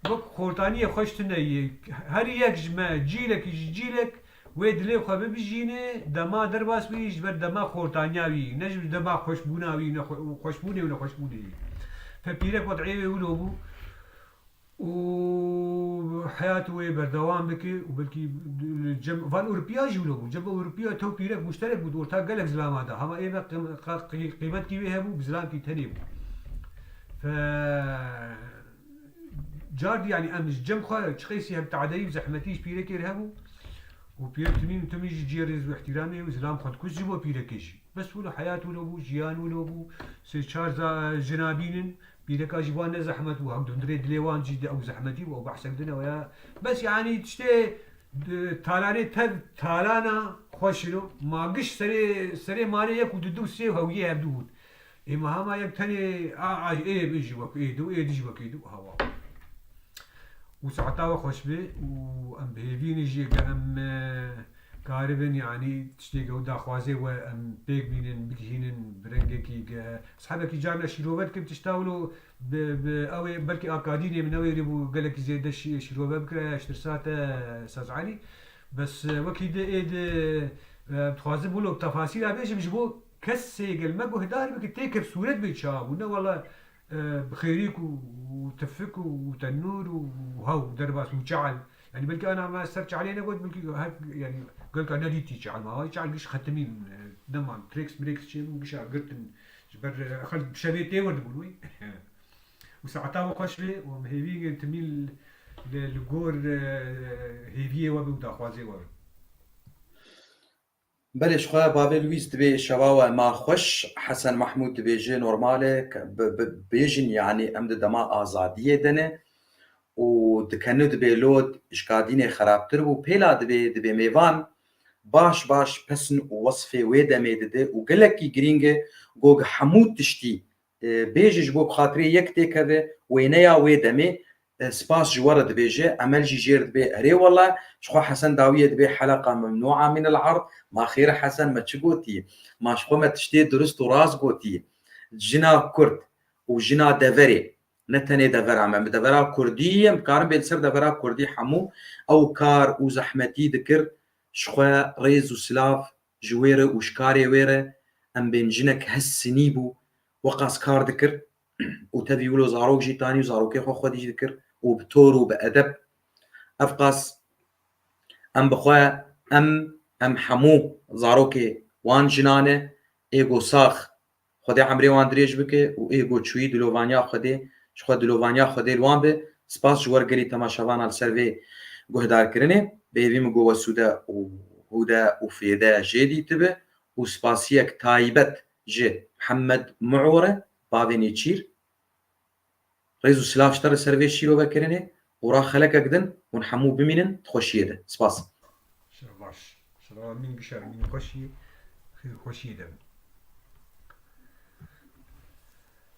Wek xortaniyê xweş tune yê. Her yek ji me, cîlekî ji cîlek wê dilê xwe bibijîne, dema derbas bî ji ber dema xortaniya wî, ne ji dema xweşbûna wî, ne xwe-, xweşbûnê û nexweşbûnê wî. Fe pîrek wed ê wê wilo bû. û heyat wê berdewam bike û belkî cem, van Ewropiya jî wilo bû. Cem Ewropiya tew pîrek muşterek bû di orta gelek zilama de. Hema ê me qim-, qa-, qî-, qîmetkî wê hebû, bi zilamkî tenê bû. Fe car dî, yanî em ji cem xwe çi qeysî hem tadeyî û zehmetî ji pîrekê re hebû. Û pîrek timîn û timî ji ciyê rêz û ihtiramê û zilam xwendkuj jî bû pîrekê jî. Bes wilo heyat wilo bû, jiyan wilo bû. Sê çar za-, jina bînin, pîreka jî wan ne zehmet bû. Hewdundrê dilê wan jî de ew zehmetî bû, ew behsek din e ya. Bes yanî tiştê, e, talanê tev talana xweş in o. Ma giş serê, serê malê yek û du, du sê hewiyê hevdû bûn. Ê ma hema yek tenê a, a, ê bin jî wek ê du, ê du jî wek ê du, hewa. Û saeta we xweş be û em bi hêvî ne jî ge em, e, karibin, yanî tiştê ge û daxwazê we em pêk bînin, bigihînin, bi rengekî ge. Ez hebekî carna şîrove dikim tişta wilo bi, bi ew ê belkî akadînê min ew ê rê bû gelekî zêde şî-, şîrove bikira ya ji tirsa te Saz Elî. Bes, e, wekî di ê di, e, dixwazim wilo bi tefasîla bêjim ji bo kesê gel me guhdar bike têkir sûret bê çawa bû. Ne wela, e, bi xêrîk û, û tifik û, û tenûr û, û hew derbas û çal. Yanî belkî ana me ser çalê negot, belkî her, yanî gelka nedîtî çal ma. Çal giş xetimîn, e, dema trêks mirêks çêbû gişa girtin. Ji ber, e, xelk bi şevê tê wir dibûn wî. Û saeta we xweş be û em hêvî timî li, li gor, e, hêviyê we be û daxwazê we be. Belê, ji xwe bavê Lwîz dibê şeva we ma xweş. Hesen Mahmûd dibêje normal e, ke-, bi, bi, bêjin, yanî em di dema azadiyê de ne û dikene dibê lod ji kadînê xerabtir bû. Pêla dibê, dibê mêvan baş baş pesn û wesfê wê demê dide û gelekî girîng e, go hemû tiştî, e, bêje ji bo bi xatirê yek têkeve wêneya wê demê, e, spas ji we re dibêje, Emel jî jêr dibê, erê wele, ji xwe Hesen dawiyê dibê heleqa memnûa min el erd, ma xêr Hesen me çi gotî? Ma ji xwe me tiştê dirust û rast gotî. Jina Kurd û jina deverê, ne tenê devera me, bi devera Kurdî em dikarin bê li ser devera Kurdî hemû ew kar û zehmetî dikir, ji xwe rêz û silav ji wê re û ji karê wê re, em bên jinek hez sinî bû, weqas kar dikir û tevî wilo zarok jî tanî û zarokê xwe xwedî jî dikir û bi tor û bi edeb. Ev qas em bi xwe, em, em hemû zarokê wan jinan e, êgo sax Xwedê emrê wan dirêj bike û ê go çûyî dilovaniya Xwedê, ji xwe dilovaniya Xwedê li wan be. Spas ji we re gelî temaşevana li ser vê guhdarkirinê. Bi hêvî min go we sûde û hûde û fêde jê dîtibe û spasiyek taybet ji Mihemed Muo re, bavê Nêçîr. Rêz û silav ji te re ser vê şîrovekirinê û ra xelekek din hûn hemû bimînin di xweşiyê de. Spas. Şeva baş. Şeva min gişa min xweşiyê, xêr xweşiyê de bin.